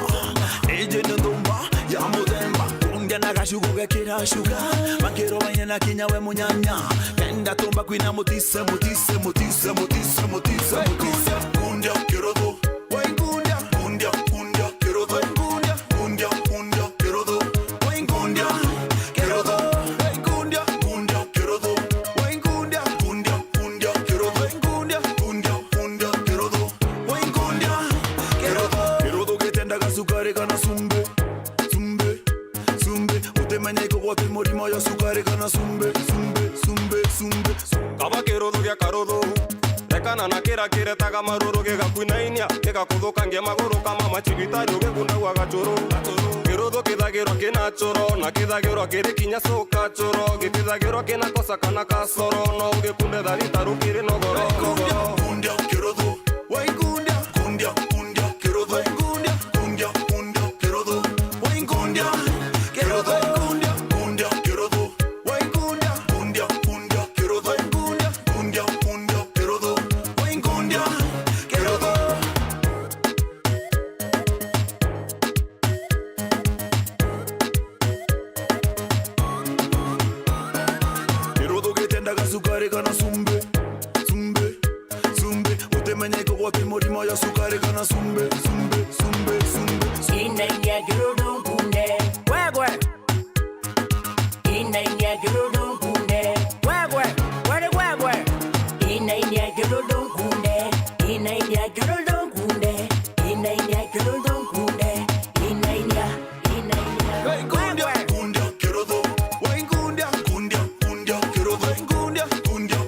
Iji ni thumba ya muthemba. Nkundia na gacugo gekira cuga. Makiro waine na kinya we munyanya. Kenda thumba kwina mutise, mutise, mutise, mutise, mutise, mutise. Nkundia, nkundia, kiruthu. Wai nkundia, nkundia, nkundia, kiruthu. Wai nkundia, nkundia, nkundia, kiruthu. Wai nkundia, kiruthu. Wai nkundia, nkundia, kiruthu. Wai nkundia, nkundia, nkundia, kiruthu. Wai nkundia, nkundia, nkundia, kiruthu. Wai nkundia, kiruthu. Kiruthu gitendaga cukari kana cumbi, cumbi, cumbi. Utimenya ikugwati murimo ya cukari kana cumbi, cumbi, cumbi, cumbi. Kaba kiruthu gia karuthu. Rekana na kira kiretaga maruru gigakwinainia, gigakuthukangia maguru kama macibitari ugikundagua gacuru. Kiruthu kithagirwa kina coro, na kithagirwa kiri kinya cuka coro, gitithagirwa kina kosa kana kasoro, no ugikunde tharita rukiri nogoro. Nkundia, nkundia, kiruthu. Wai nkundia, nkundia, nkundia, kiruthu. Wai nkundia, nkundia, nkundia, kiruthu. Wai nkundia, kiruthu. Wai nkundia, nkundia, kiruthu. Wai nkundia, nkundia, nkundia, kiruthu. Wai nkundia, nkundia, nkundia, kiruthu. Wai nkundia, kiruthu. Kiruthu gitendaga cukari kana cumbi, cumbi, cumbi. Utimenya ikugwati murimo ya cukari kana cumbi, cumbi, cumbi, cumbi. Inainia kiruthu nkunde. Gwegwe. Inainia kiruthu nkunde. Gwegwe. Gwari gwegwe. Inainia kiruthu nkunde. Inainia kiruthu nkunde. Inainia kiruthu nkunde. Inainia, inainia. Wai nkundia, nkundia, kiruthu. Wai nkundia, nkundia, nkundia, kiruthu. Wai nkundia, nkundia,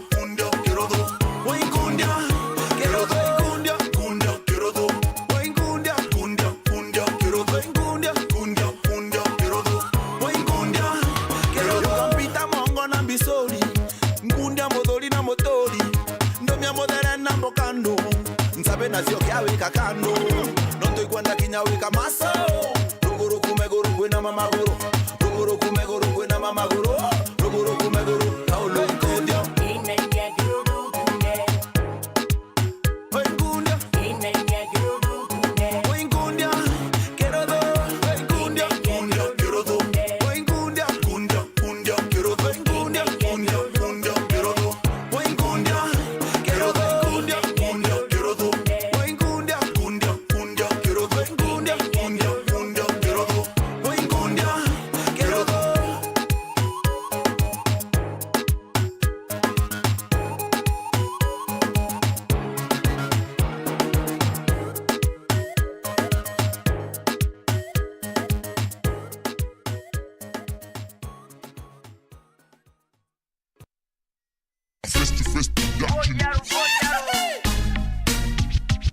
Yaru, go, yaru.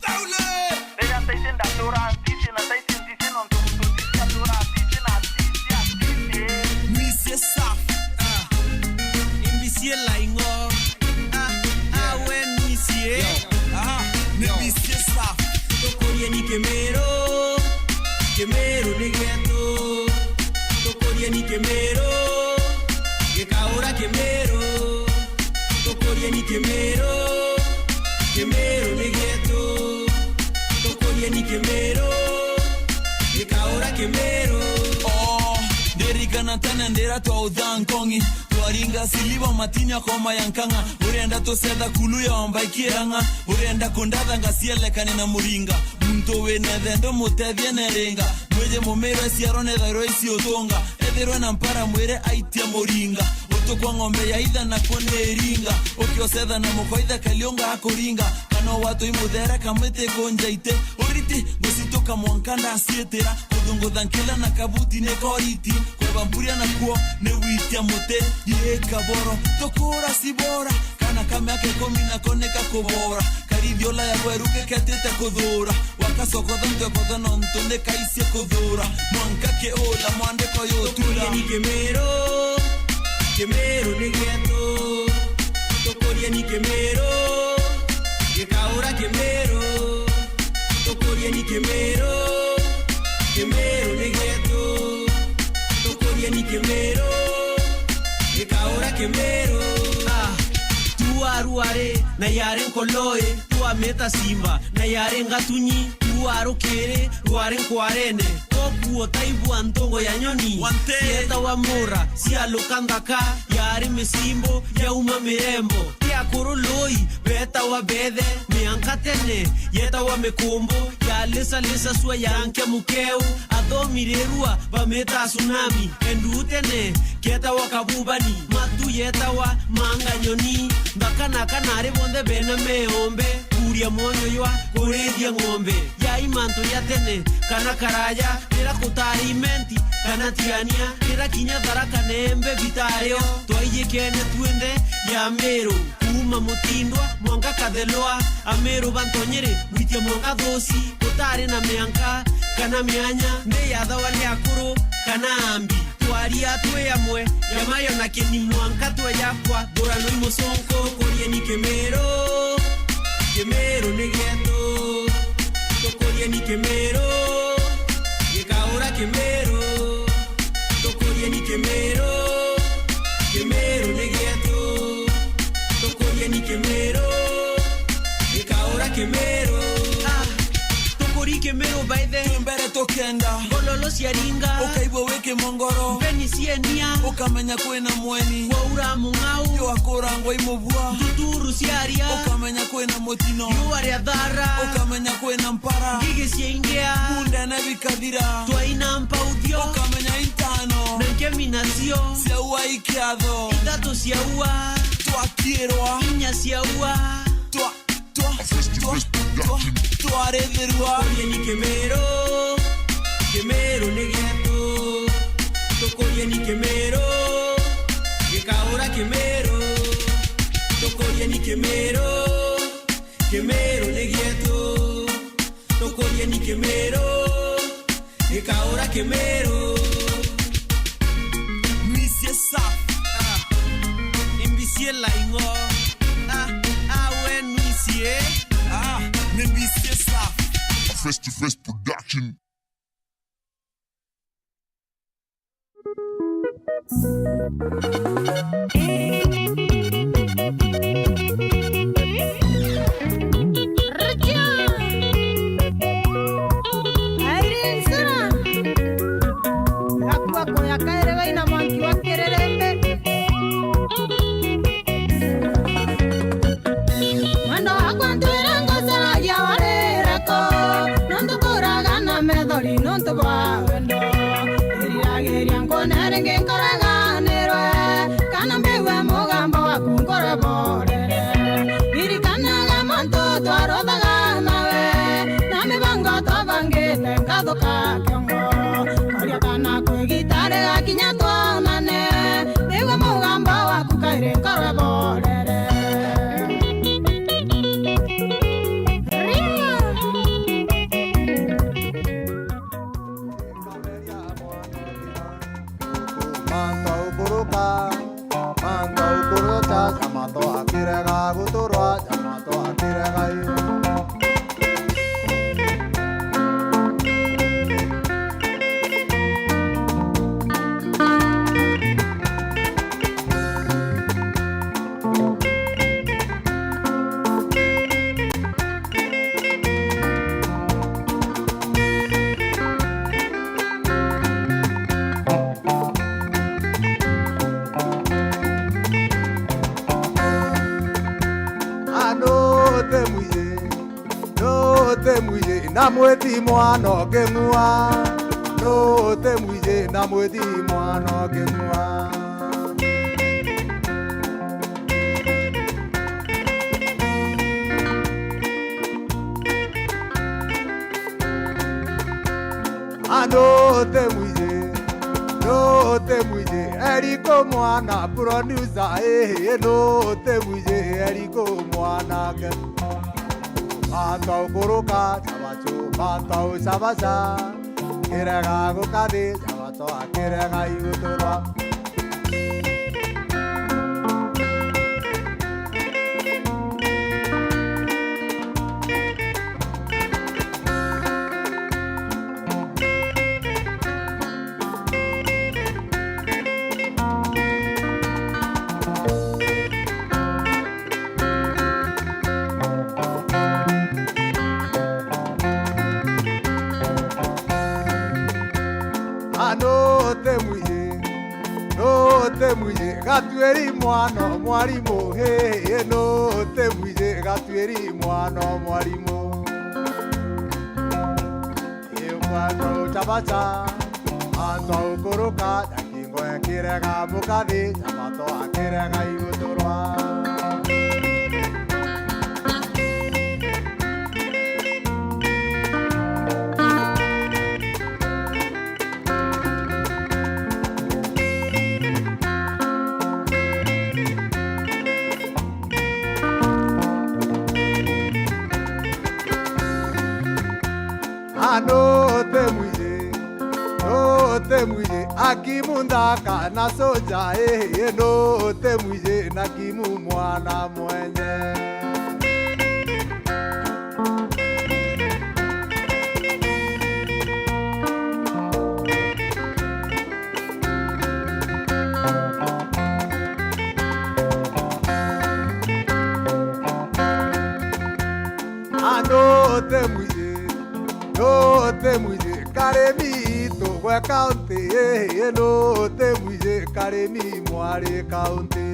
Taule! Rĩrĩa taici ndatũra ntiti na taici ntiti nontu muntu ntiti atũra ntiti na ntiti, ntiti. Nwicie safu. Ah. Imbicie laing'o. Ah, ah, we nwicie. Yo. Ah, nwicie safu. Tũkũrie ni Kĩmĩrũ. Kĩmĩrũ nĩ gĩetũ. Tũkũrie ni Kĩmĩrũ. Gĩkaũra Kĩmĩrũ. Tũkũrie ni Kĩmĩrũ. Kĩmĩrũ nĩ gĩetũ. Tũkũrie ni Kĩmĩrũ. Gĩkaũra Kĩmĩrũ. Oh, ndirikana tene ndĩra twa ũtha nkong'i. Twaringa siliva matinya koma ya nkang'a. Ũrenda tũcetha kulu ya omba ikĩrang'a. Ũrenda kũndatha ngacielekane na mũringa. Muntu wina thendo mutethie nerenga. Mwije mumiro ciaro nethairwo ici utunga. Ethirwe na mpara mwire aitie muringa. Utukwa ng'ombe ya itha na kuniringa. Ukiocetha na mukoitha kaliunga akuringa. Kana watu imuthere kamwite kunja ite. Uriti gucituka mwanka ndaciitira. Kuthungutha nkila na kabuti ni koriti. Kuba mpuria nakuo ni witia muti. Yee kaboro tukura cibora. Kana ka miaka ikumi nako ni kakubora. Karithiola ya gweru geketite kuthura. Wakacokotha ntwekotha nontu ni kaicie kuthura. Mwanka kiula mwandiko yutura. Tũkũrie ni Kĩmĩrũ. Kĩmĩrũ ni gietu. Tũkũrie ni Kĩmĩrũ. Gĩkaũra Kĩmĩrũ. Tũkũrie ni Kĩmĩrũ. Kĩmĩrũ ni gietu. Tũkũrie ni Kĩmĩrũ. Gĩkaũra Kĩmĩrũ. Ah, tuarua ri, na yari nkoloi, tuamita simba, na yari ngatunyi, tuarukiri, rwari nkwarene. Kokuo taibua ntongo ya nyoni, wante. Cietawa mura, cialuka nthaka, yari micimbo, yauma mirembo. Ti akuru lui, betawa bethe, mianka tene, yetawa mikumbo, yalisalisa cua yanke mukeu, athomi rirua, bamita tsunami, endu tene, ketawa kabubani, matu yetawa manga nyoni, nthaka na kanari bonthe bena meombe, kuria mwonyo ywa kurithia ng'ombe, yai mantu ya tene, kana karaya, rira kutari imenti, kana tiania, rira kinya tharaka nembe bitario, twaijikene twinthe ya Miru. Kuuma Mutindwa mwanka Kathelwa, Amiru ba Ntonyiri, gwitia mwanka Thuci, gutari na mianka kana mianya, nthi yathawa ni akuru kana ambi. Twaria twi amwe, nyamayo na kini mwanka twejakwa, thurano i mucunku, kurie ni Kimiru, Kimiru ni gietu, tukurie ni Kimiru, gikaura Kimiru, tukurie ni Kimiru, Kimiru ni gietu. Tukurie ni Kimiru, gikaura Kimiru. Ah, tukuri Kimiru baithe. Twi mbere tukenda. Ngololo ciaringa. Ukaigua wi kimongoro. Mbeni cienia. Ukamenya kwina mweni. Kwaura mung'au. Yo akurangwa i mubua. Nduturu ciaria. Ukamenya kwina mutino. Riua ria thara. Ukamenya kwina mpara. Ngigi ciaingia. Mundene bikathira. Twaina mpauthio. Ukamenya intano. Na nkemi nacio. Ciaua ikiatho. Ithatu ciaua. Twakirwa. Inya ciaua. Twa, twa, twa, twa, twarithirwa. Tukurie ni Kimiru. Kimiru ni gietu. Tukurie ni Kimiru. Gikaura Kimiru. Tukurie ni Kimiru. Kimiru ni gietu. Tukurie ni Kimiru. Gikaura Kimiru. Nwicie safu. Ah. Imbicie laing'o. Ah, ah, we nwicie. Ah, nimbicie safu. A Face to Face production. Airi nsira. Gakua kuya kairi baina mwanki wa kirerembe. Mwendo wakwa ntwire ngocaragia warire ku, nontu mburaga na methori nontu bwa wendo. Iriragiria nkone ringi nkoraganirwe, kana mbigue mugambo waku nkore borere. Ndirikanaga mantu twarothaga nawe, na mibango twabangite nkathuka kiongo. Koria kana kwigita rigakinya twonane, mbigue mugambo waku kairi nkorwe borere. Antu a ukuru cha, cha mato akirega guturwa, cha mato akirega i. A, nu uti mwiji, nu uti mwiji, na mwiti mwana uking'ua. Nu uti mwiji, na mwiti mwana uking'ua. A, nu uti mwiji, nu uti mwiji, Eriko mwana producer, ii, nu uti mwiji, Eriko mwana ke. Bantu a ukuruka, chabachu, bantu a uchabacha, kirega gukathi, chabacho akirega iguturwa. A, nu uti mwiji, nu uti mwiji, Gatuiri mwana o mwarimu, hii, nu uti mwiji, Gatuiri mwana o mwarimu. Iu bantu a uchabacha, antu a ukuruka, ja kingo ekirega mukathi, ja mato akirega iguturwa. A, nu uti mwiji, nu uti mwiji, Akimu Nthaka na Soja, ii, nu uti mwiji, na Kimu mwana mwenye. A, nu uti mwiji, nu uti mwiji, Karimi itu gwe kaunti, ii, nu uti mwiji, Karimi mwari kaunti.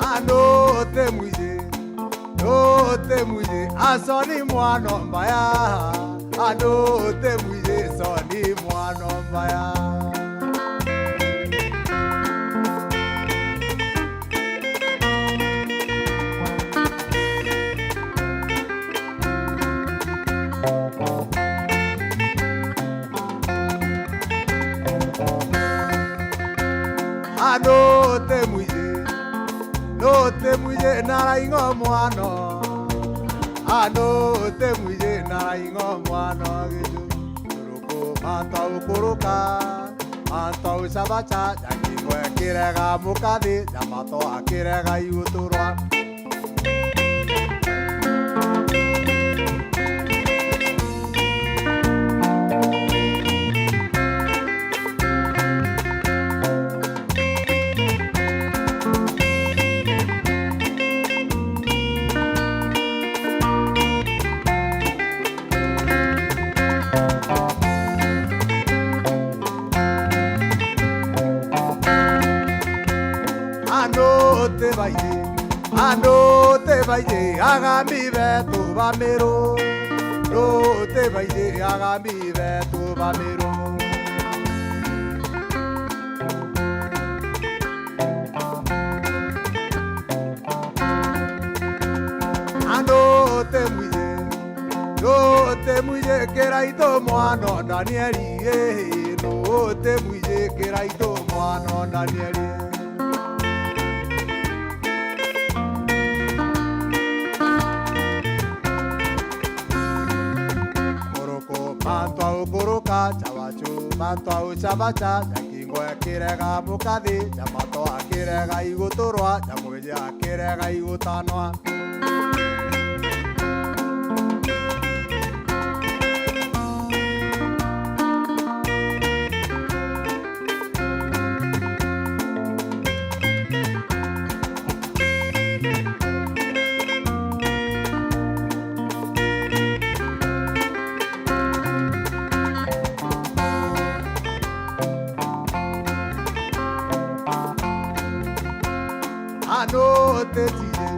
A, nu uti mwiji, nu uti mwiji, a Soni mwana o mbaya. A, nu uti mwiji, Soni mwana o mbaya. A, nu uti mwiji, nu uti mwiji, na Raing'o mwana o. A, nu uti mwiji, na Raing'o mwana o Gichu. Turuku mantu a ukuruka, mantu a uchabacha, ja kingo ekirega mukathi, ja mato akirega iguturwa. A, nu uti baiji, a, nu uti baiji, Agami betu ba Miru. Nu uti baiji, Agami betu ba Miru. Ti mwiji kiraitu mwana o Danieli, ii, nuu ti mwiji kiraitu mwana o Danieli? Kuruku mantu a ukuruka, cabacu mantu a ucabaca, ja kingo kirega mukathi, ja mato akirega iguturwa, ja mwiji akirega igutanwa. A, nuu utijiji,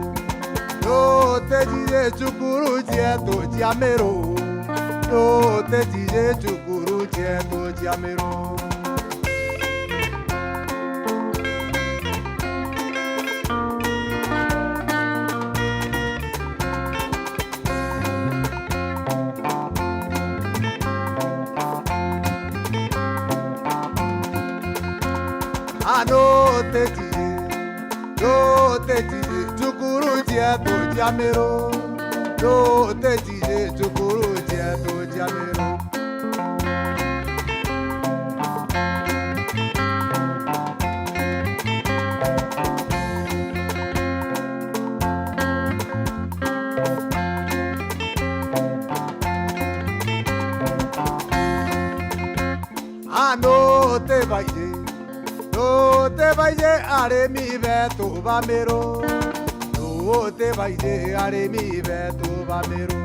nuu utijiji cukuru cietu cia Miru, nuu utijiji cukuru cietu cia Miru. A, nuu utijiji, nuu utijiji cukuru cietu cia Miru, nuu utijiji cukuru cietu cia Miru. A, nuu utibaiji, nuu utibaiji arimi betu ba Miru, nuu utibaiji arimi betu ba Miru.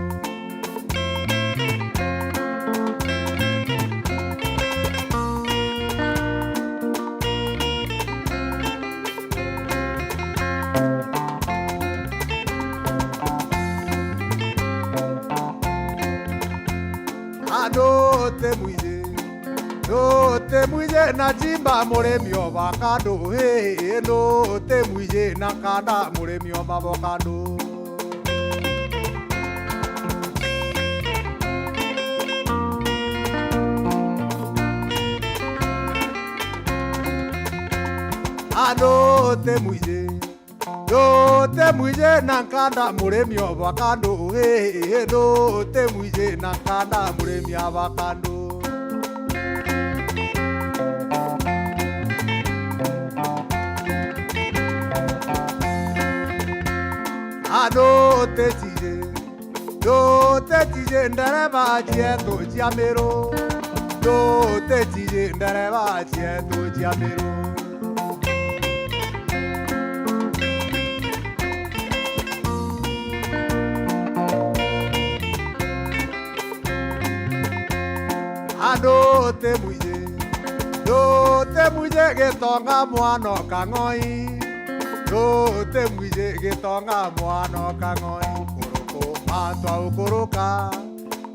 A, nuu utimwiji, nuu utimwiji na chimba murimi o vakando, ii, nuu utimwiji na nkanda murimi o mavokando. A, nuu utimwiji, nuu utimwiji na nkanda murimi o vakando, ii, nuu utimwiji na nkanda murimi a vakando. A, nuu utijiji, nuu utijiji ndereba cietu cia Miru, nuu utijiji ndereba cietu cia Miru. A, nuu utimwiji, nuu utimwiji Gitonga mwana o Kang'oi, nuu utimwiji Gitonga mwana o Kang'oi. Kuruku mantu a ukuruka,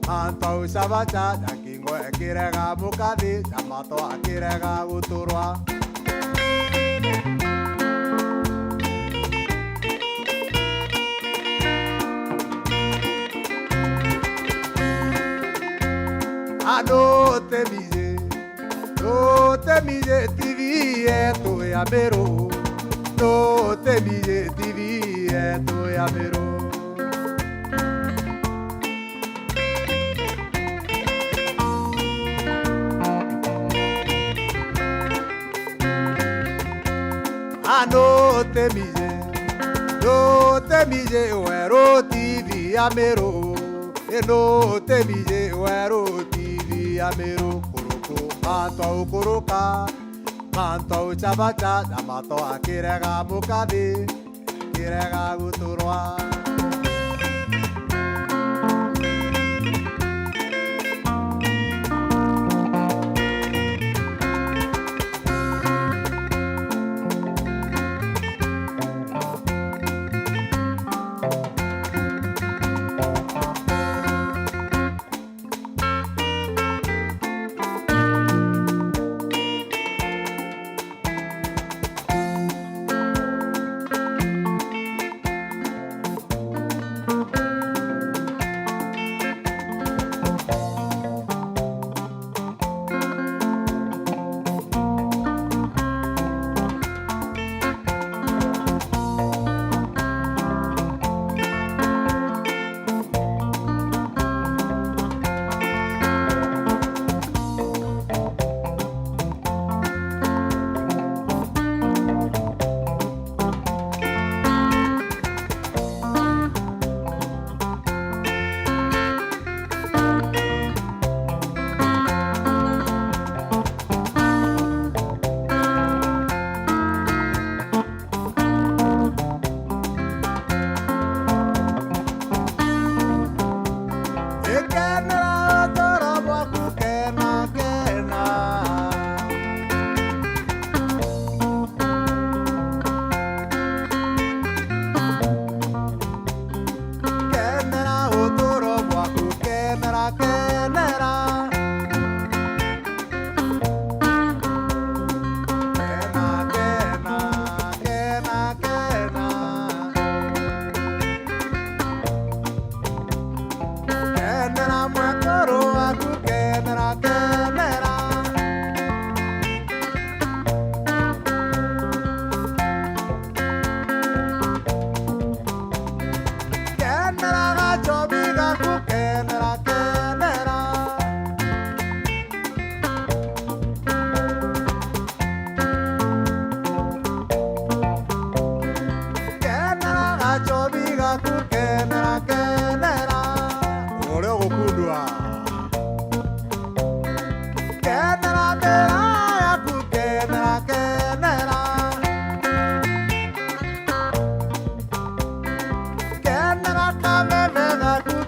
mantu a ucabaca, ja kingo kirega mukathi, ja mato akirega guturwa. A, nuu utimwiji, nuu utimwiji T V yetu ya Miru, nuu utimwiji T V yetu ya Miru. A, nuu utimwiji, nuu utimwiji Weru T V ya Miru, ii, nuu utimwiji Weru T V ya Miru. Kuruku mantu a ukuruka, mantu a ucabaca, ja mato akirega mukathi, kirega guturwa.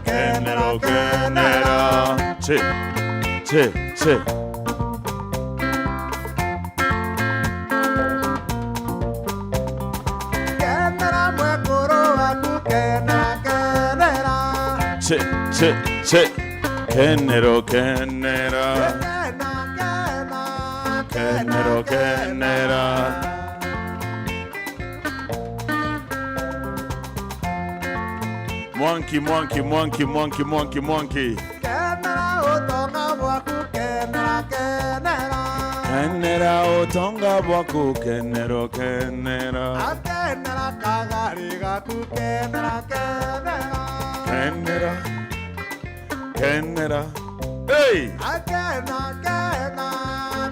Kenero, kenera. Che, che, che. Kenera mwekuru waku, kenera, kenera. Che, che, che. Kenero, kenera. Kena, kena, kenero, kenera. Mwanki, mwanki, mwanki, mwanki, mwanki, mwanki. Kenera utonga bwaku, kenera, kenera. Kenera utonga bwaku, kenero, kenera. Akenera kagari gaku, kenera, kenera. Kenera. Kenera. Hey! Akena, kena,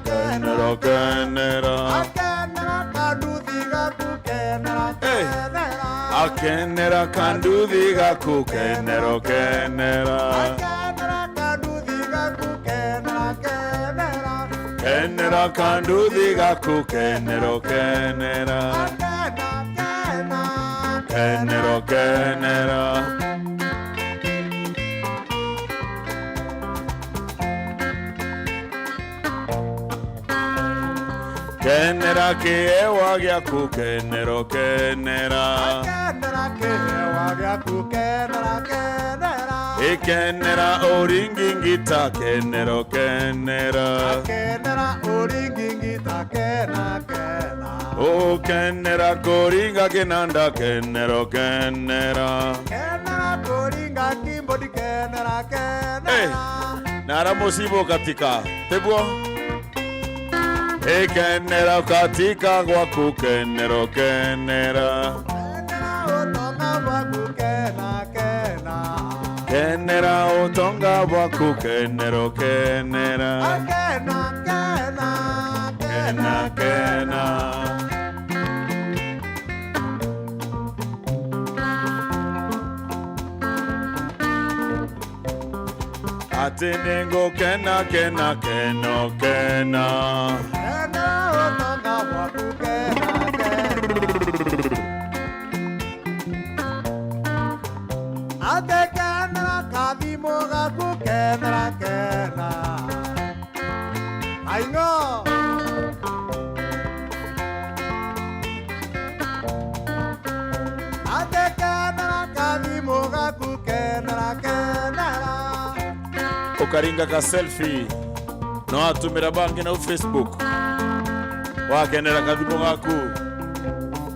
kenera, kenera. Akenera kanduthi gaku, kenera, hey, kenera. Akenera kanduthi gaku, kenero, kenera. Akenera kanduthi gaku, kenera, kenera. Kenera kanduthi gaku, kenero, kenera. Akena, kena, kenero, kenera. Kenera kiewa giaku, kenero, kenera. Kenera kiewa giaku, kenera, kenera. Ikenera uringi ngita, kenero, kenera. Kenera uringi ngita, kena, kena. Ukenera kuringa kinanda, kenero, kenera. Kenera kuringa keyboard, kenera, kenera. Eh, nara musibo katika. Tiguo? Ikenera katika gwaku, kenero, kenera. Kenera utonga bwaku, kena, kena. Kenera utonga bwaku, kenero, kenera. Kena, kena, kena, kena. Ati ningukena, kena, keno, kena. Kena utonga bwaku, kena, kena. Ati kenera kathimu gaku, kenera, kena. Aingo. Ati kenera kathimu gaku, kenera, kenera. Ukaringa ka selfie. No atumira bangi nau Facebook. Wakenera kathimu gaku.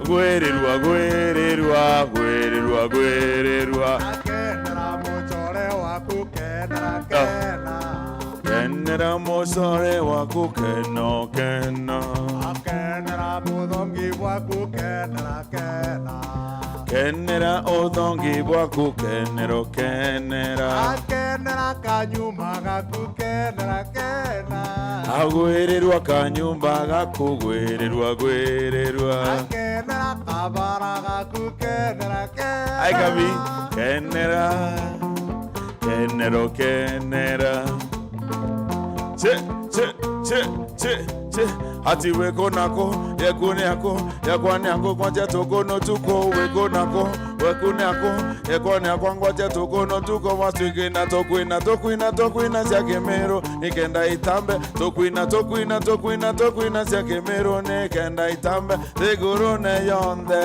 Gwirirua, gwirirua, gwirirua, gwirirua. Akenera mucore waku, kenera, ah, kena. Kenera mucore waku, keno, keno. Akenera muthongi bwaku, kenera, kena. Kenera uthongi bwaku, kenero, kenera. Akenera kanyumba gaku, kenera, kena. Agwirirua kanyumba gaku, gwirirua, gwirirua. Akenera kabara gaku, kenera, kena. Ai kabi, kenera. Kenero, kenera. Che, che, che, che, che. Ati weko nako, yeku ni ako, yakwa ni ako, kwacha tuko no tuko, weko nako, weku ni ako, yekwa ni akwa, ngwacha tuko no tuko, waswikina tukwina, tukwina, tukwina cia Kimiru, nikenda itambe, tukwina, tukwina, tukwina, tukwina cia Kimiru, nikenda itambe, thigurune yonthe.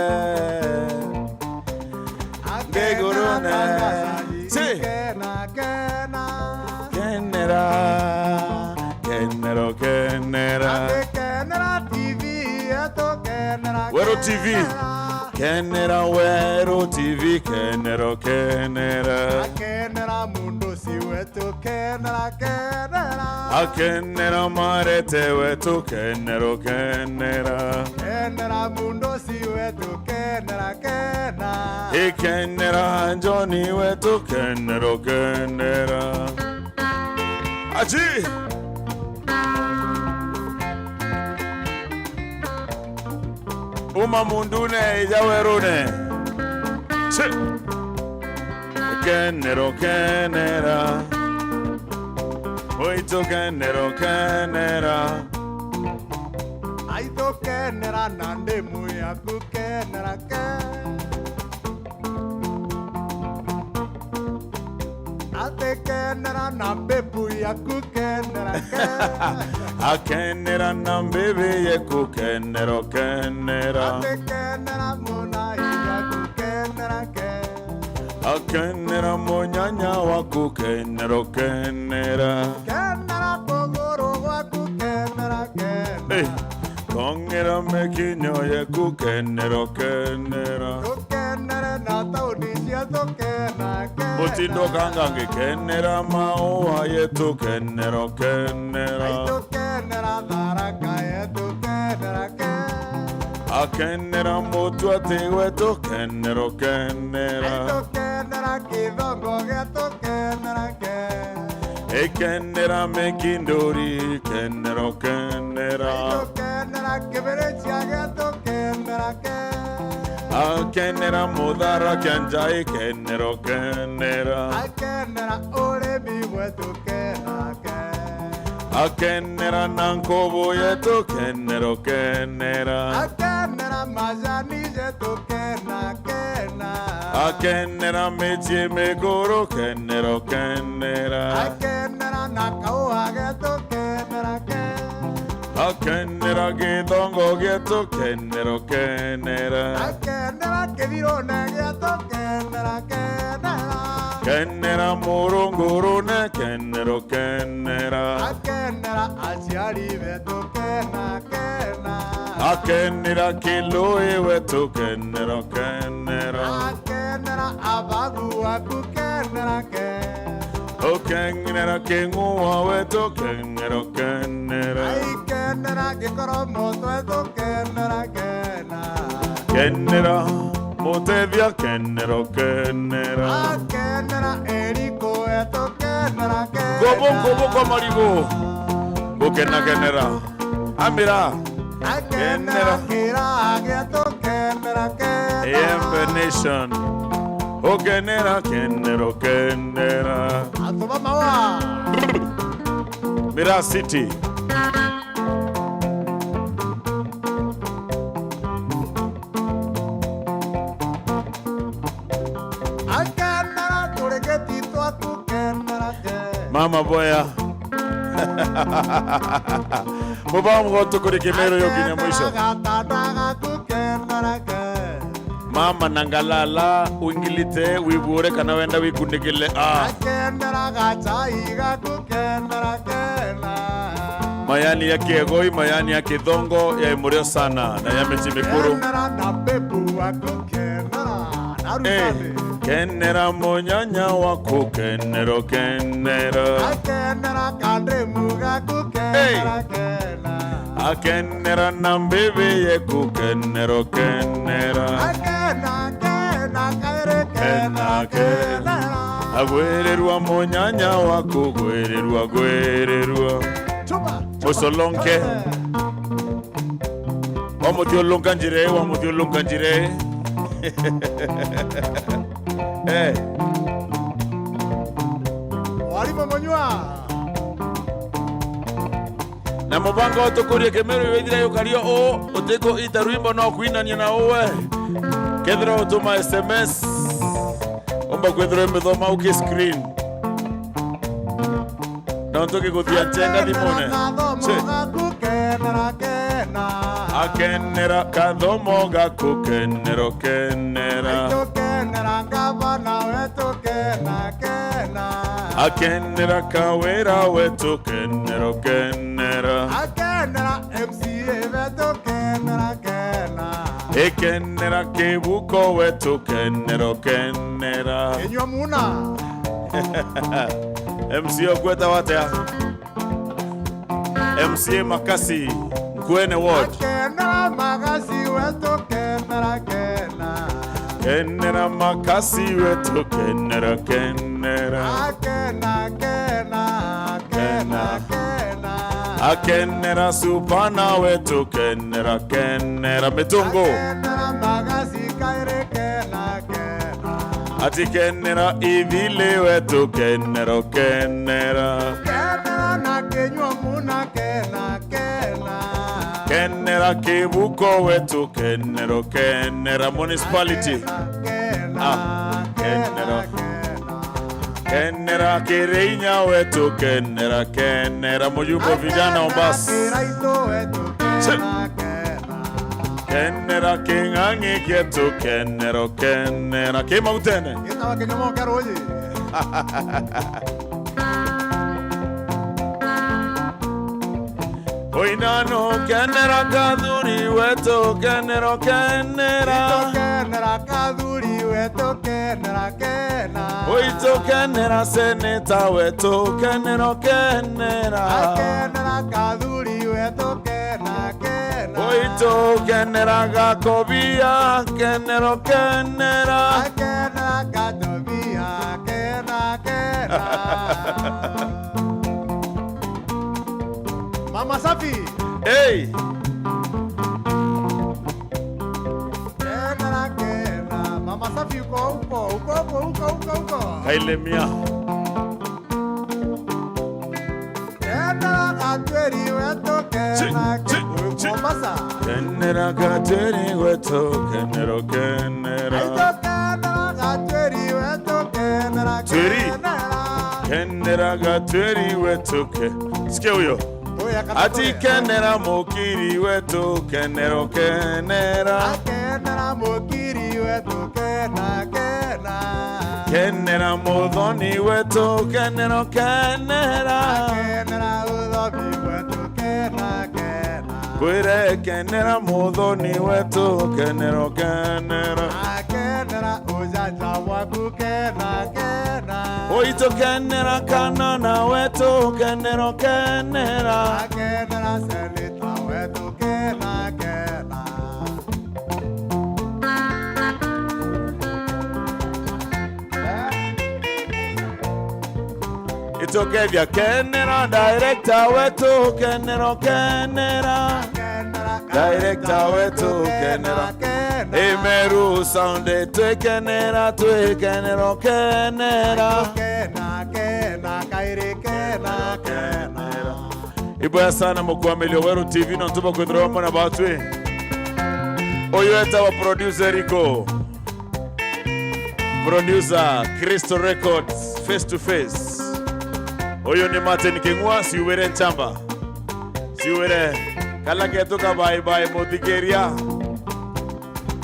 Ngigurune. Si. Kena, kena. Kenera. Kenero, kenera. Ati kenera T V yetu, kenera, Weru T V. Kenera. Kenera Weru T V, kenero, kenera. Akenera mundu si wetu, kenera, kenera. Akenera marete wetu, kenero, kenera. Kenera mundu si wetu, kenera, kena. Ikenera Joni wetu, kenero, kenera. Aji! Uma mundune, ija werune. Chi! Kenero, kenera. Oito kenero, kenera. Aito kenera na ndimu yaku kenera ke. Kenera na mbibi yaku, kenera, kenera. Akenera na mbibi yeku, kenero, kenera. Ati kenera munai waku, kenera, kenera. Akenera munyanya waku, kenero, kenera. Kenera kuguru gwaku, kenera, kenera. Eh. Kong'era mekinyo yeku, kenero, kenera. Tukenere na tauni cietu, kena, kena. Mutindo kanga ngikenera maua yetu, kenero, kenera. Ai tukenera Tharaka yetu, kenera, ke. Akenera Mutuati wetu, kenero, kenera. Ai tukenera Kithongo gietu, kenera, ke. Ikenera Mikinduri, kenero, kenera. Ai tukenera Kibirichia gietu, kenera, ke. Akenera Muthara kia Njai, kenero, kenera. Akenera urimi gwetu, kena, ke. Akenera na nkubu yetu, kenero, kenera. Akenera majani jetu, kena, kena. Akenera micii mikuru, kenero, kenera. Akenera na kaua getu, kenera, ke. Akenera githongo gietu, kenero, kenera. Akenera kithirune gietu, kenera, kenera. Kenera murungurune, kenero, kenera. Akenera aciari betu, kena, kena. Akenera Kilui wetu, kenero, kenero. Akenera abagu waku, kenera, ke. Ukenera King'ua wetu, kenero, kenera. Ai, kenera Gikoromo twetu, kenera, kena. Kenera Mutethia, kenero, kenera. Akenera Eriko wetu, kenera, kena. Ngobo, ngobo kwa marigu. Gukena, kenera. Amira. Akenera kira gietu, kenera, kena. Embe Nation. Ukenera, kenero, kenera. Antu ba maua. Mira City. Akenera turi giti twaku, kenera, ke. Mama Boya. Mubao mgoto kuri Kimiru yukinya mwisho. Akenera gatanda gaku, kenera, ke. Mama na ngalala, wingilite, wibure kana wenda wikunikile, ah. Akenera gachai gaku, kenera, kena. Mayani ya Kiegoi, mayani ya Kithongo, ya imurio sana, na ya micii mikuru. Kenera na bebu waku, kenera. Eh, arutani. Kenera munyanya waku, kenero, kenera. Akenera kandemu gaku, kenera, kena. Akenera na mbibi yeku, kenero, kenera. Akena, kena, kairi, kena, kena. Agwirirua munyanya waku, gwirirua, gwirirua. Chupa, chupa. Musolonke. Wamuthiulunka njira ii, wamuthiulunka njira ii. Eh. Warimu munyua. Na mubango utukurie Kimiru iwithira yukario uu, utiku ita rwimbo no kwinania na uwe. Kethira utuma S M S, umba kwithirwa imithoma uki screen. Nontu giguthia njenga thimune. Che. Akenera kathomo gaku, kenero, kenera. Akenera kawira wetu, kenero, kenera. Akenera M C A wetu, kenera, kena. Ikenera kibuko wetu, kenero, kenera. Inyua muna. M C A ukweta watia? M C A Makasi, Nkuene Ward. Akenera Makasi wetu, kenera, kena. Kenera Makasi wetu, kenera, kenera. Akena, kena, kena, kena. Akenera Supana wetu, kenera, kenera. Mitungu. Akenera Magasi kairi, kena, kena. Ati kenera Ithili wetu, kenero, kenera. Kenera na kinyua muna, kena, kena. Kenera kibuko wetu, kenero, kenera. Municipality. Kena, kena, ah, kena, kenera. Kena. Kenera Kiri inya wetu kenera, kenera mujumbe vijana Mombasa. Kenera king'ang'i gietu, kenero, kenera. Ki Mautene. Gitawa kinyomo kia ruuji. Oinano kenera kathuri wetu, kenero, kenera. Ito kenera kathuri wetu, kenera, kenera. Oito kenera seneta wetu, kenero, kenera. Akenera kathuri wetu, kena, kena. Oito kenera gakobia, kenero, kenera. Akenera katobia, kena, kena. Mama Safi. Hey. Kenera, kena. Mama Safi, uko, uko, uko. Kailemia. Kenera gatweri wetu, kena, chi, chi, chi. Mombasa. Kenera gatweri wetu, kenero, kenera. Aito kenera gatweri wetu, kenera, tweri. Kenera. Kenera gatweri wetu, ke-, sikia huyo. Oya, kata ati oya. Kenera mukiri wetu, kenero, kenera. Akenera mukiri wetu, kena, kena. Kenera muthoni wetu, kenero, kenera. Akenera uthomi wetu, kena, kena. Kwire kenera muthoni wetu, kenero, kenera. Akenera ujanja waku, kena, kena. Oito kenera kanana wetu, kenero, kenera. Akenera seneta wetu, kena, kena. Itokethia kenera director wetu, kenero, kenera. Director wetu, kenera. Emeru sound, twikenera, twikenero, kenera. Kena, kena, kairi, kena, kena. Iboya sana mukwamilia Weru T V, nontu bwa kwithirwa bamwe na batwi. Uyu etawa producer Rico. Producer, Crystal Records, face to face. Uyu ni Martin King'ua, ciuwire nchamba. Ciuwire, kala ketu ka bye bye muthikiria.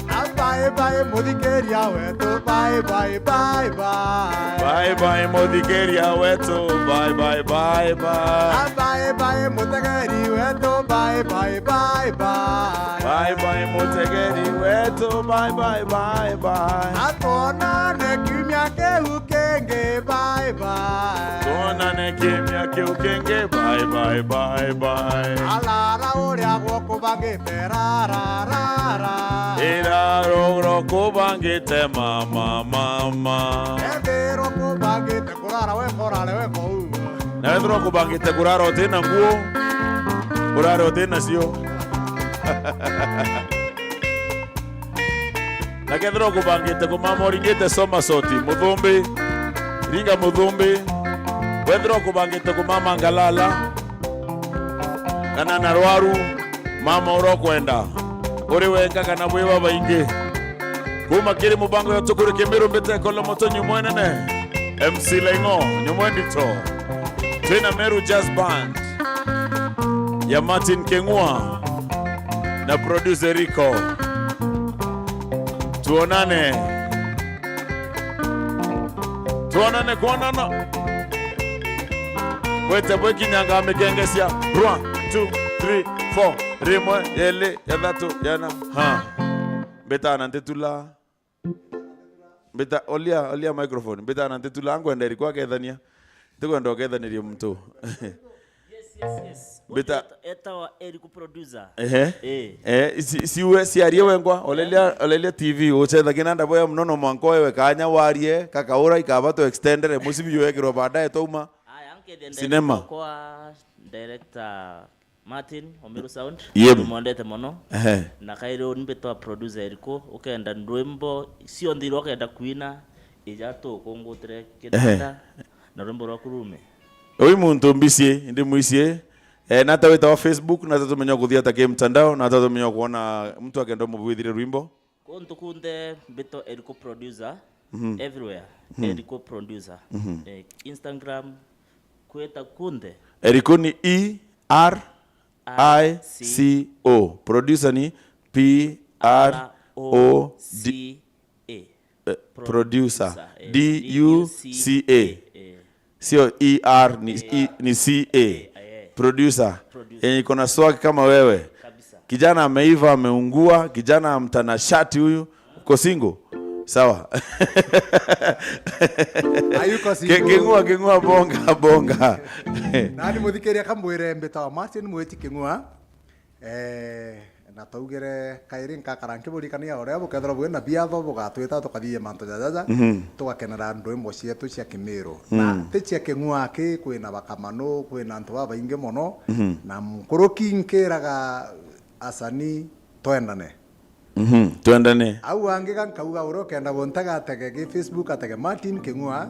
A bye bye muthikiria wetu, bye bye, bye bye. Bye bye muthikiria wetu, bye bye, bye bye. A bye bye mutegeri wetu, bye bye, bye bye. Bye bye mutegeri wetu, bye bye, bye bye. A twonane kiumia kiu kingi, bye bye. Twonane kiumia kiu kingi, bye bye, bye bye. Arara uria gwo kubangite, ra, ra, ra, ra. Ira rugro kubangite, mama, mama. Ethirwa kubangite kurara wenga, urare wenga uu. Na wethirwa kubangite kurara utina nguo, urare utina cio. Na kethirwa kubangite kumama uringite somersault, muthumbi, ringa muthumbi. Wethirwa kubangite kumama ngalala, kana narwaru, mama uria ukwenda, uri wenga kana bwi babaingi. Kuuma kiri mubango ya Tukuri Kimiru, mbite Kolo Moto, nyumo enene, M C Laing'o, nyumo endito. Twina Meru Jazz Band ya Martin King'ua na producer Rico. Tuonane. Tuonane kwonana. Gwete bwe kinyanga mikengecia. One, two, three, four. Rimwe, yeli, ya thatu, ya na. Ha. Mbitana ntitula. Mbita, olia, olia microphone. Mbitana ntitula, ngwenda iri kwa kethania. Tikwenda ukethanirie muntu. Yes, yes, yes. Mbita- Uyu eta-, etawa Eric producer. Ehe. Eh. Eh, isi-, isiwe ciarie wengwa, olelia, olelia T V, ucethagia na ndabo ya muno, no mwanka wewe kanya warie, kakaura, ikaba tu extendere, musibi yekirwa baadaye twauma. Aya, nkethia cinema. Kwa director Martin, Omiru Sound, yep. Tumwendete mono. Ehe. Na kairi uni mbitwa producer Eric, ukenda ndwimbo cionthe iria ukenda kwina, ija tukungutire kinanda, ehe, na rwimbo rwaku rume. Uyu muntu mbicie, ndi mwicie. Eh, nata witawa Facebook, nata tumenya kuthia ta ki mtandao, nata tumenya kuona mtu akenda mubwithire rwimbo. Kuntu kunthe mbito Eric producer, Mhm. Everywhere. Mhm. Erico Producer. Mhm. Eh, Instagram, kweta kunthe. Erico ni E R I C O. Producer ni P R O D. C A. Eh, producer. Producer, eh, D U C A. D U C A. Eh. Sio E R, ni, E R. E, ni C A. Eh, eh. Producer. Producer. Yenye iko na swag kama wewe. Kabisa. Kijana ameiva, ameungua, kijana mtanashati huyu. Uko single? Sawa. Hayuko Ki-, single. King'ua, King'ua, bonga, bonga. Nani muthikiria kambwire mbitawa Martin Mwiti King'ua. Eh, na twaugire kairi nkakara nkiburikania uria bukethirwa bwina biatho bugatwita tukathithia mantu jajaja, mhm, tugakenera ndwimbo cietu cia Kimiru. Mm. Na ti cia King'ua ki, kwina Bakamanu, kwina antu babaingi mono, mhm, na nkuruki nkiraga asani twendane. Mhm, twendane. Au angi ga nkauga uria ukenda guntega atege ki Facebook, atege Martin King'ua,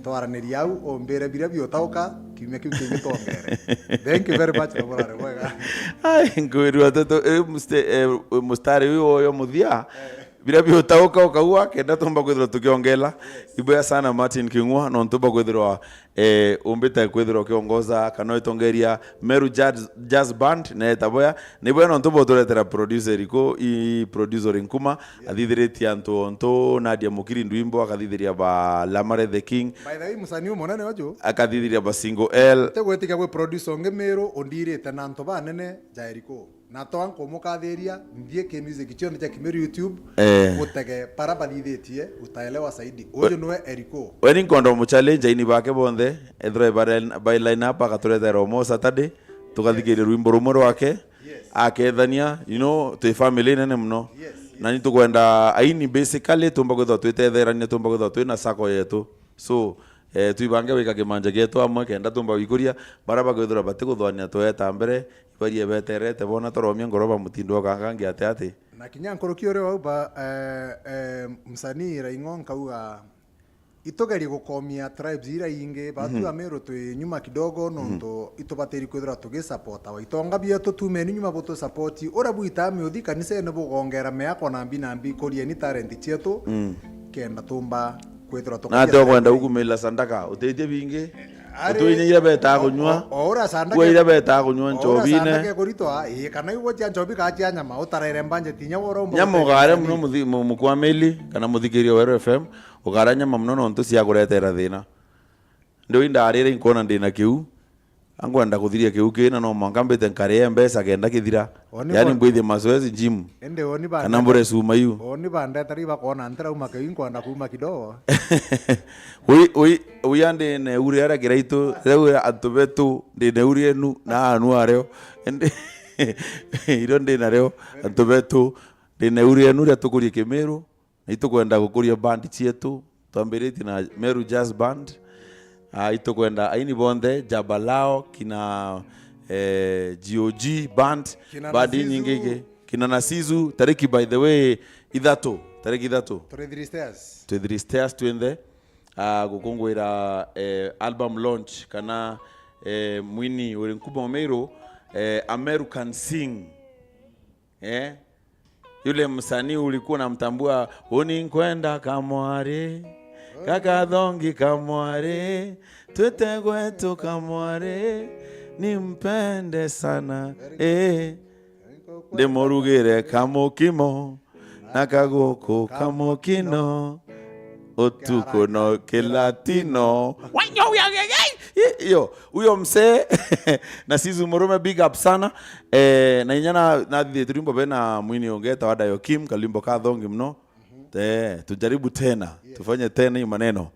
twaranirie au, umbire biria biutauka, kiumia kiu kingi twongere. Thank you very much, na burare bwega. Ai, nkwirua teto, eh, muste-, eh, mustari uyu woyo muthia, eh, biria biutauka ukaua, kenda tumba kwithirwa tukiongela. Yes. Iboya sana Martin King'ua, nontu bwa kwithirwa eh, umbite kwithirwa ukiongoza kana witongeria Meru Jazz, Jazz Band, na etaboya. Niboya nontu boturetera producer Erico, i producer ori nkuma, yes, athithiritie antu ontu Nadia Mukiri Ndwimbo, akathithiria ba Lamare the King. By the way, musanii umunene uju. Akathithiria ba Single L. Tegwitikia gwi producer ungi Meru undirite na antu banene ja Erico. Na twa nkumukathiria, nthie ki music cionthe cia Kimiru YouTube, eh, gutege bara bathithitie, utaelewa zaidi. Uyu niwe Erico. We ni nkwenda umuchallenge aini bake bonthe, ethirwa ba line, by line up, agaturetera umo Saturday, tugathikiria, yes, rwimbo rumwe rwake, yes, akethania, you know, twi family nene muno. Yes, yes. Na ni tukwenda aini basically tumba kwithirwa twitetherania, tumba kwithirwa twina sako yetu. So, eh, twibange wika kimanja gietu amwe kenda tumba gwikuria, bara bakwithirwa batikuthwania tweta mbere, ibarie beterete bona toromia ngoro ba mutindo okangangi ati ati. Na kinya nkuruki uria wauba, eh, eh, msanii Raing'o nkauga, itugerie gukomia tribes ira ingi, batu, mhm, Ameru twi nyuma kidogo, mhm, nontu itubatiri kwithirwa tugisupportawa. Itonga bietu tumeni nyuma butusapoti. Uria bwita miuthi kanisene bugongera miako na mbi na mbi, kurieni talent cietu, mm, kenda tumba kwithirwa. Na ati tukagia ukwenda trend. Ukumila sandaka, utithie bingi. Ari, utwinye iria betaa kunywa, o, o, o uria sandaka, kua iria betaa kunywa, o uria nchobi ine. Sandaka ikuritwa, ii, kana igwe cia nchobi kana cia nyama, utarere budget inya wora umba. Nyama ukaria muno muthi-, mu-, mukwamili, kana muthikiria Weru F M, ukaria nyama muno nontu cia kuretera thina. Ndio indarire inkwona ndina kiu, ankwenda kuthiria kiu kina, no mwanka mbite nkarie mbeca kenda kithira. Oni yani bo-, mbwithie mazoezi gym. Indi oni ba-, kana mbure cuma iu. Oni bandetari bakwona ntirauma kiu, inkwenda kuuma kidogo. Ui, ui, ui andi ne uri ara kiraitu, reu antu betu, ndi ne uri enu, na anu ario. Indi, irio ndi nario, antu betu, ndi ne uri enu ria tukurie Kimiru. Na itukwenda gukuria band cietu, twambiritie na Meru Jazz Band. Ah, itukwenda aini bonthe, Jabalao, kina, eh, G O G Band, kina band Nasizu. Nyingi ingi, kina Nasizu, tariki, by the way, ithatu, tariki ithatu. Turi three stairs. Turi three stairs twinthe, ah, gukunguira, eh, album launch, kana, eh, mwini uri nkuma Meru, eh, Ameru Can Sing. Eh? Yule msanii ulikuwa unamtambua, "Uninkwenda kamwari, kakathongi kamwari, twite gwetu kamwari, nimpende sana, eh, ndimurugire kamukimo, na kaguku kamukino." Utuko no kilatino. Wanyo, ya, ya, ya. Iyo, huyo msee, Nasizu Murume, big up sana. Eh, na inya na, nathithite rwimbo bena mwini ungi etawa Dayo Kim, kalimbo ka thongi muno. Eh, tujaribu tena, tufanye tena hii maneno.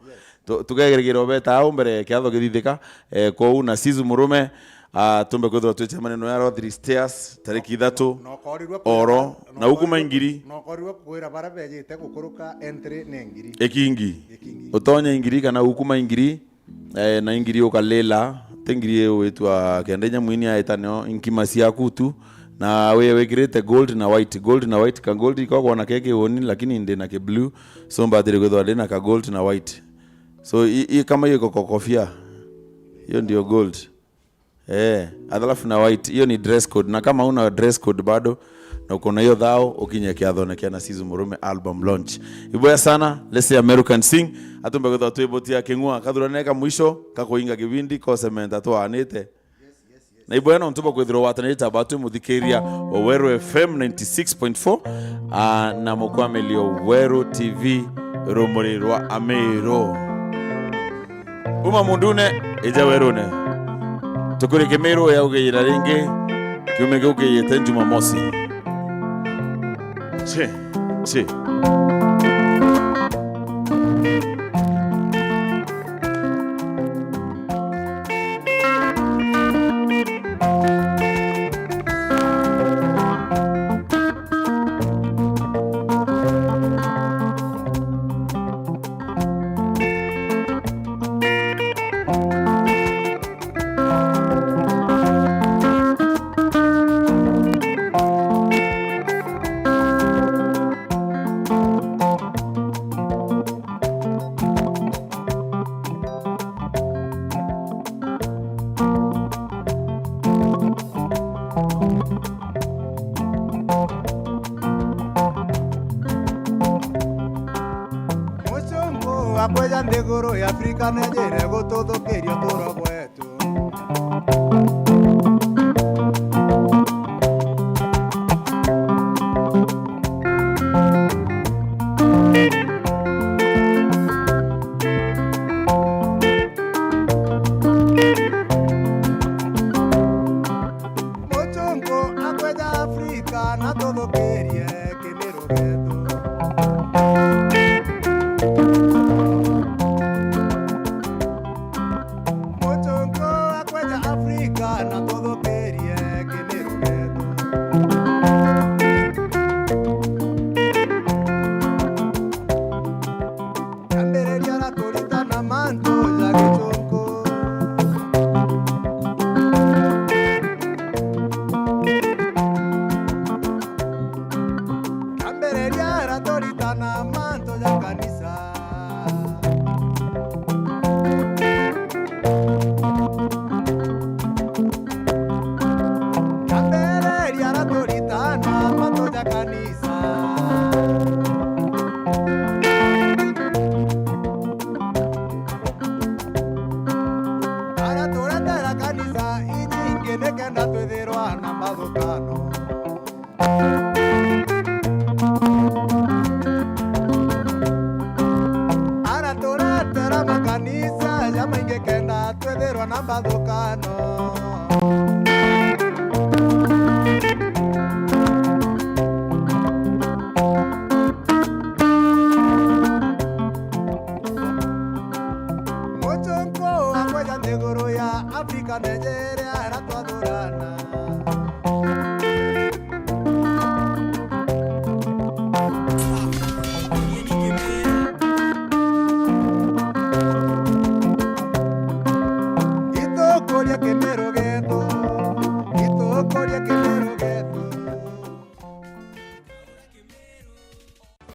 Tu-, tugegeregera obeta au mbere kiatho githithika. Eh, kou Nasizu Murume, ah, tumbe kwithirwa twiche maneno ya Three Stairs, tariki ithatu, na ukorirwe kwira oro, bara-, na ukuma ingiri. Na ukorirwe kwira bara bejite gukuruka entry ni ngiri. Ikingi. Ikingi. Utonya ingiri kana ukuma ingiri, eh, na ingiri ukalila, ti ngiri iu witwa kenda inya mwini aita nio nkima ciaku tu, na wi-, wikirite gold na white, gold na white, ka gold iko kwona ke kiuni, lakini ndi na ki blue, so mbatiri kwithwa ndi na ka gold na white. So, i, i kama hiyo iko kwa kofia, hiyo ndio gold. Eh, alafu na white, hiyo ni dress code. Na kama una dress code bado, Na ukoona hiyo thao, ukinye kiathone kia Nasizu Murume album launch. Iboya sana, let's say American Sing. Atumbe kwithwa twibutia king'ua. Kathurane ka mwisho, ka kuinga kibindi, ko cement twaanite. Na iboya nontu bwa kwithirwa watanirite aba twi muthikiria o Weru F M ninety six point four, ah, na mukwamilio Weru T V, rumuri rwa Amiru. Uma mundune, ija werune. Tukuri Kimiru ya ugeira ringi, kiumia kiu kiite Jumamosi. Chi, chi. Mucungu akweja nthiguru ya Afrika nejire gututhukiria uturo bwetu. Mucungu akweja Afrika na tuthukirie Kimiru getu. Mucungu akweja Afrika na tuthukirie Kimiru getu. Kiambiriria araturitana mantu ja gichunku. Kiambiriria araturitana mantu ja kanisa. Kiambiriria araturitana mantu ja kanisa. Araturetera kanisa inyingi nikenda twithirwa na mbathukano. Araturetera makanisa jamaingi kenda twithirwa na mbathukano. Mucunku akweja nthiguru ya Afrika nejeria aria twathurana.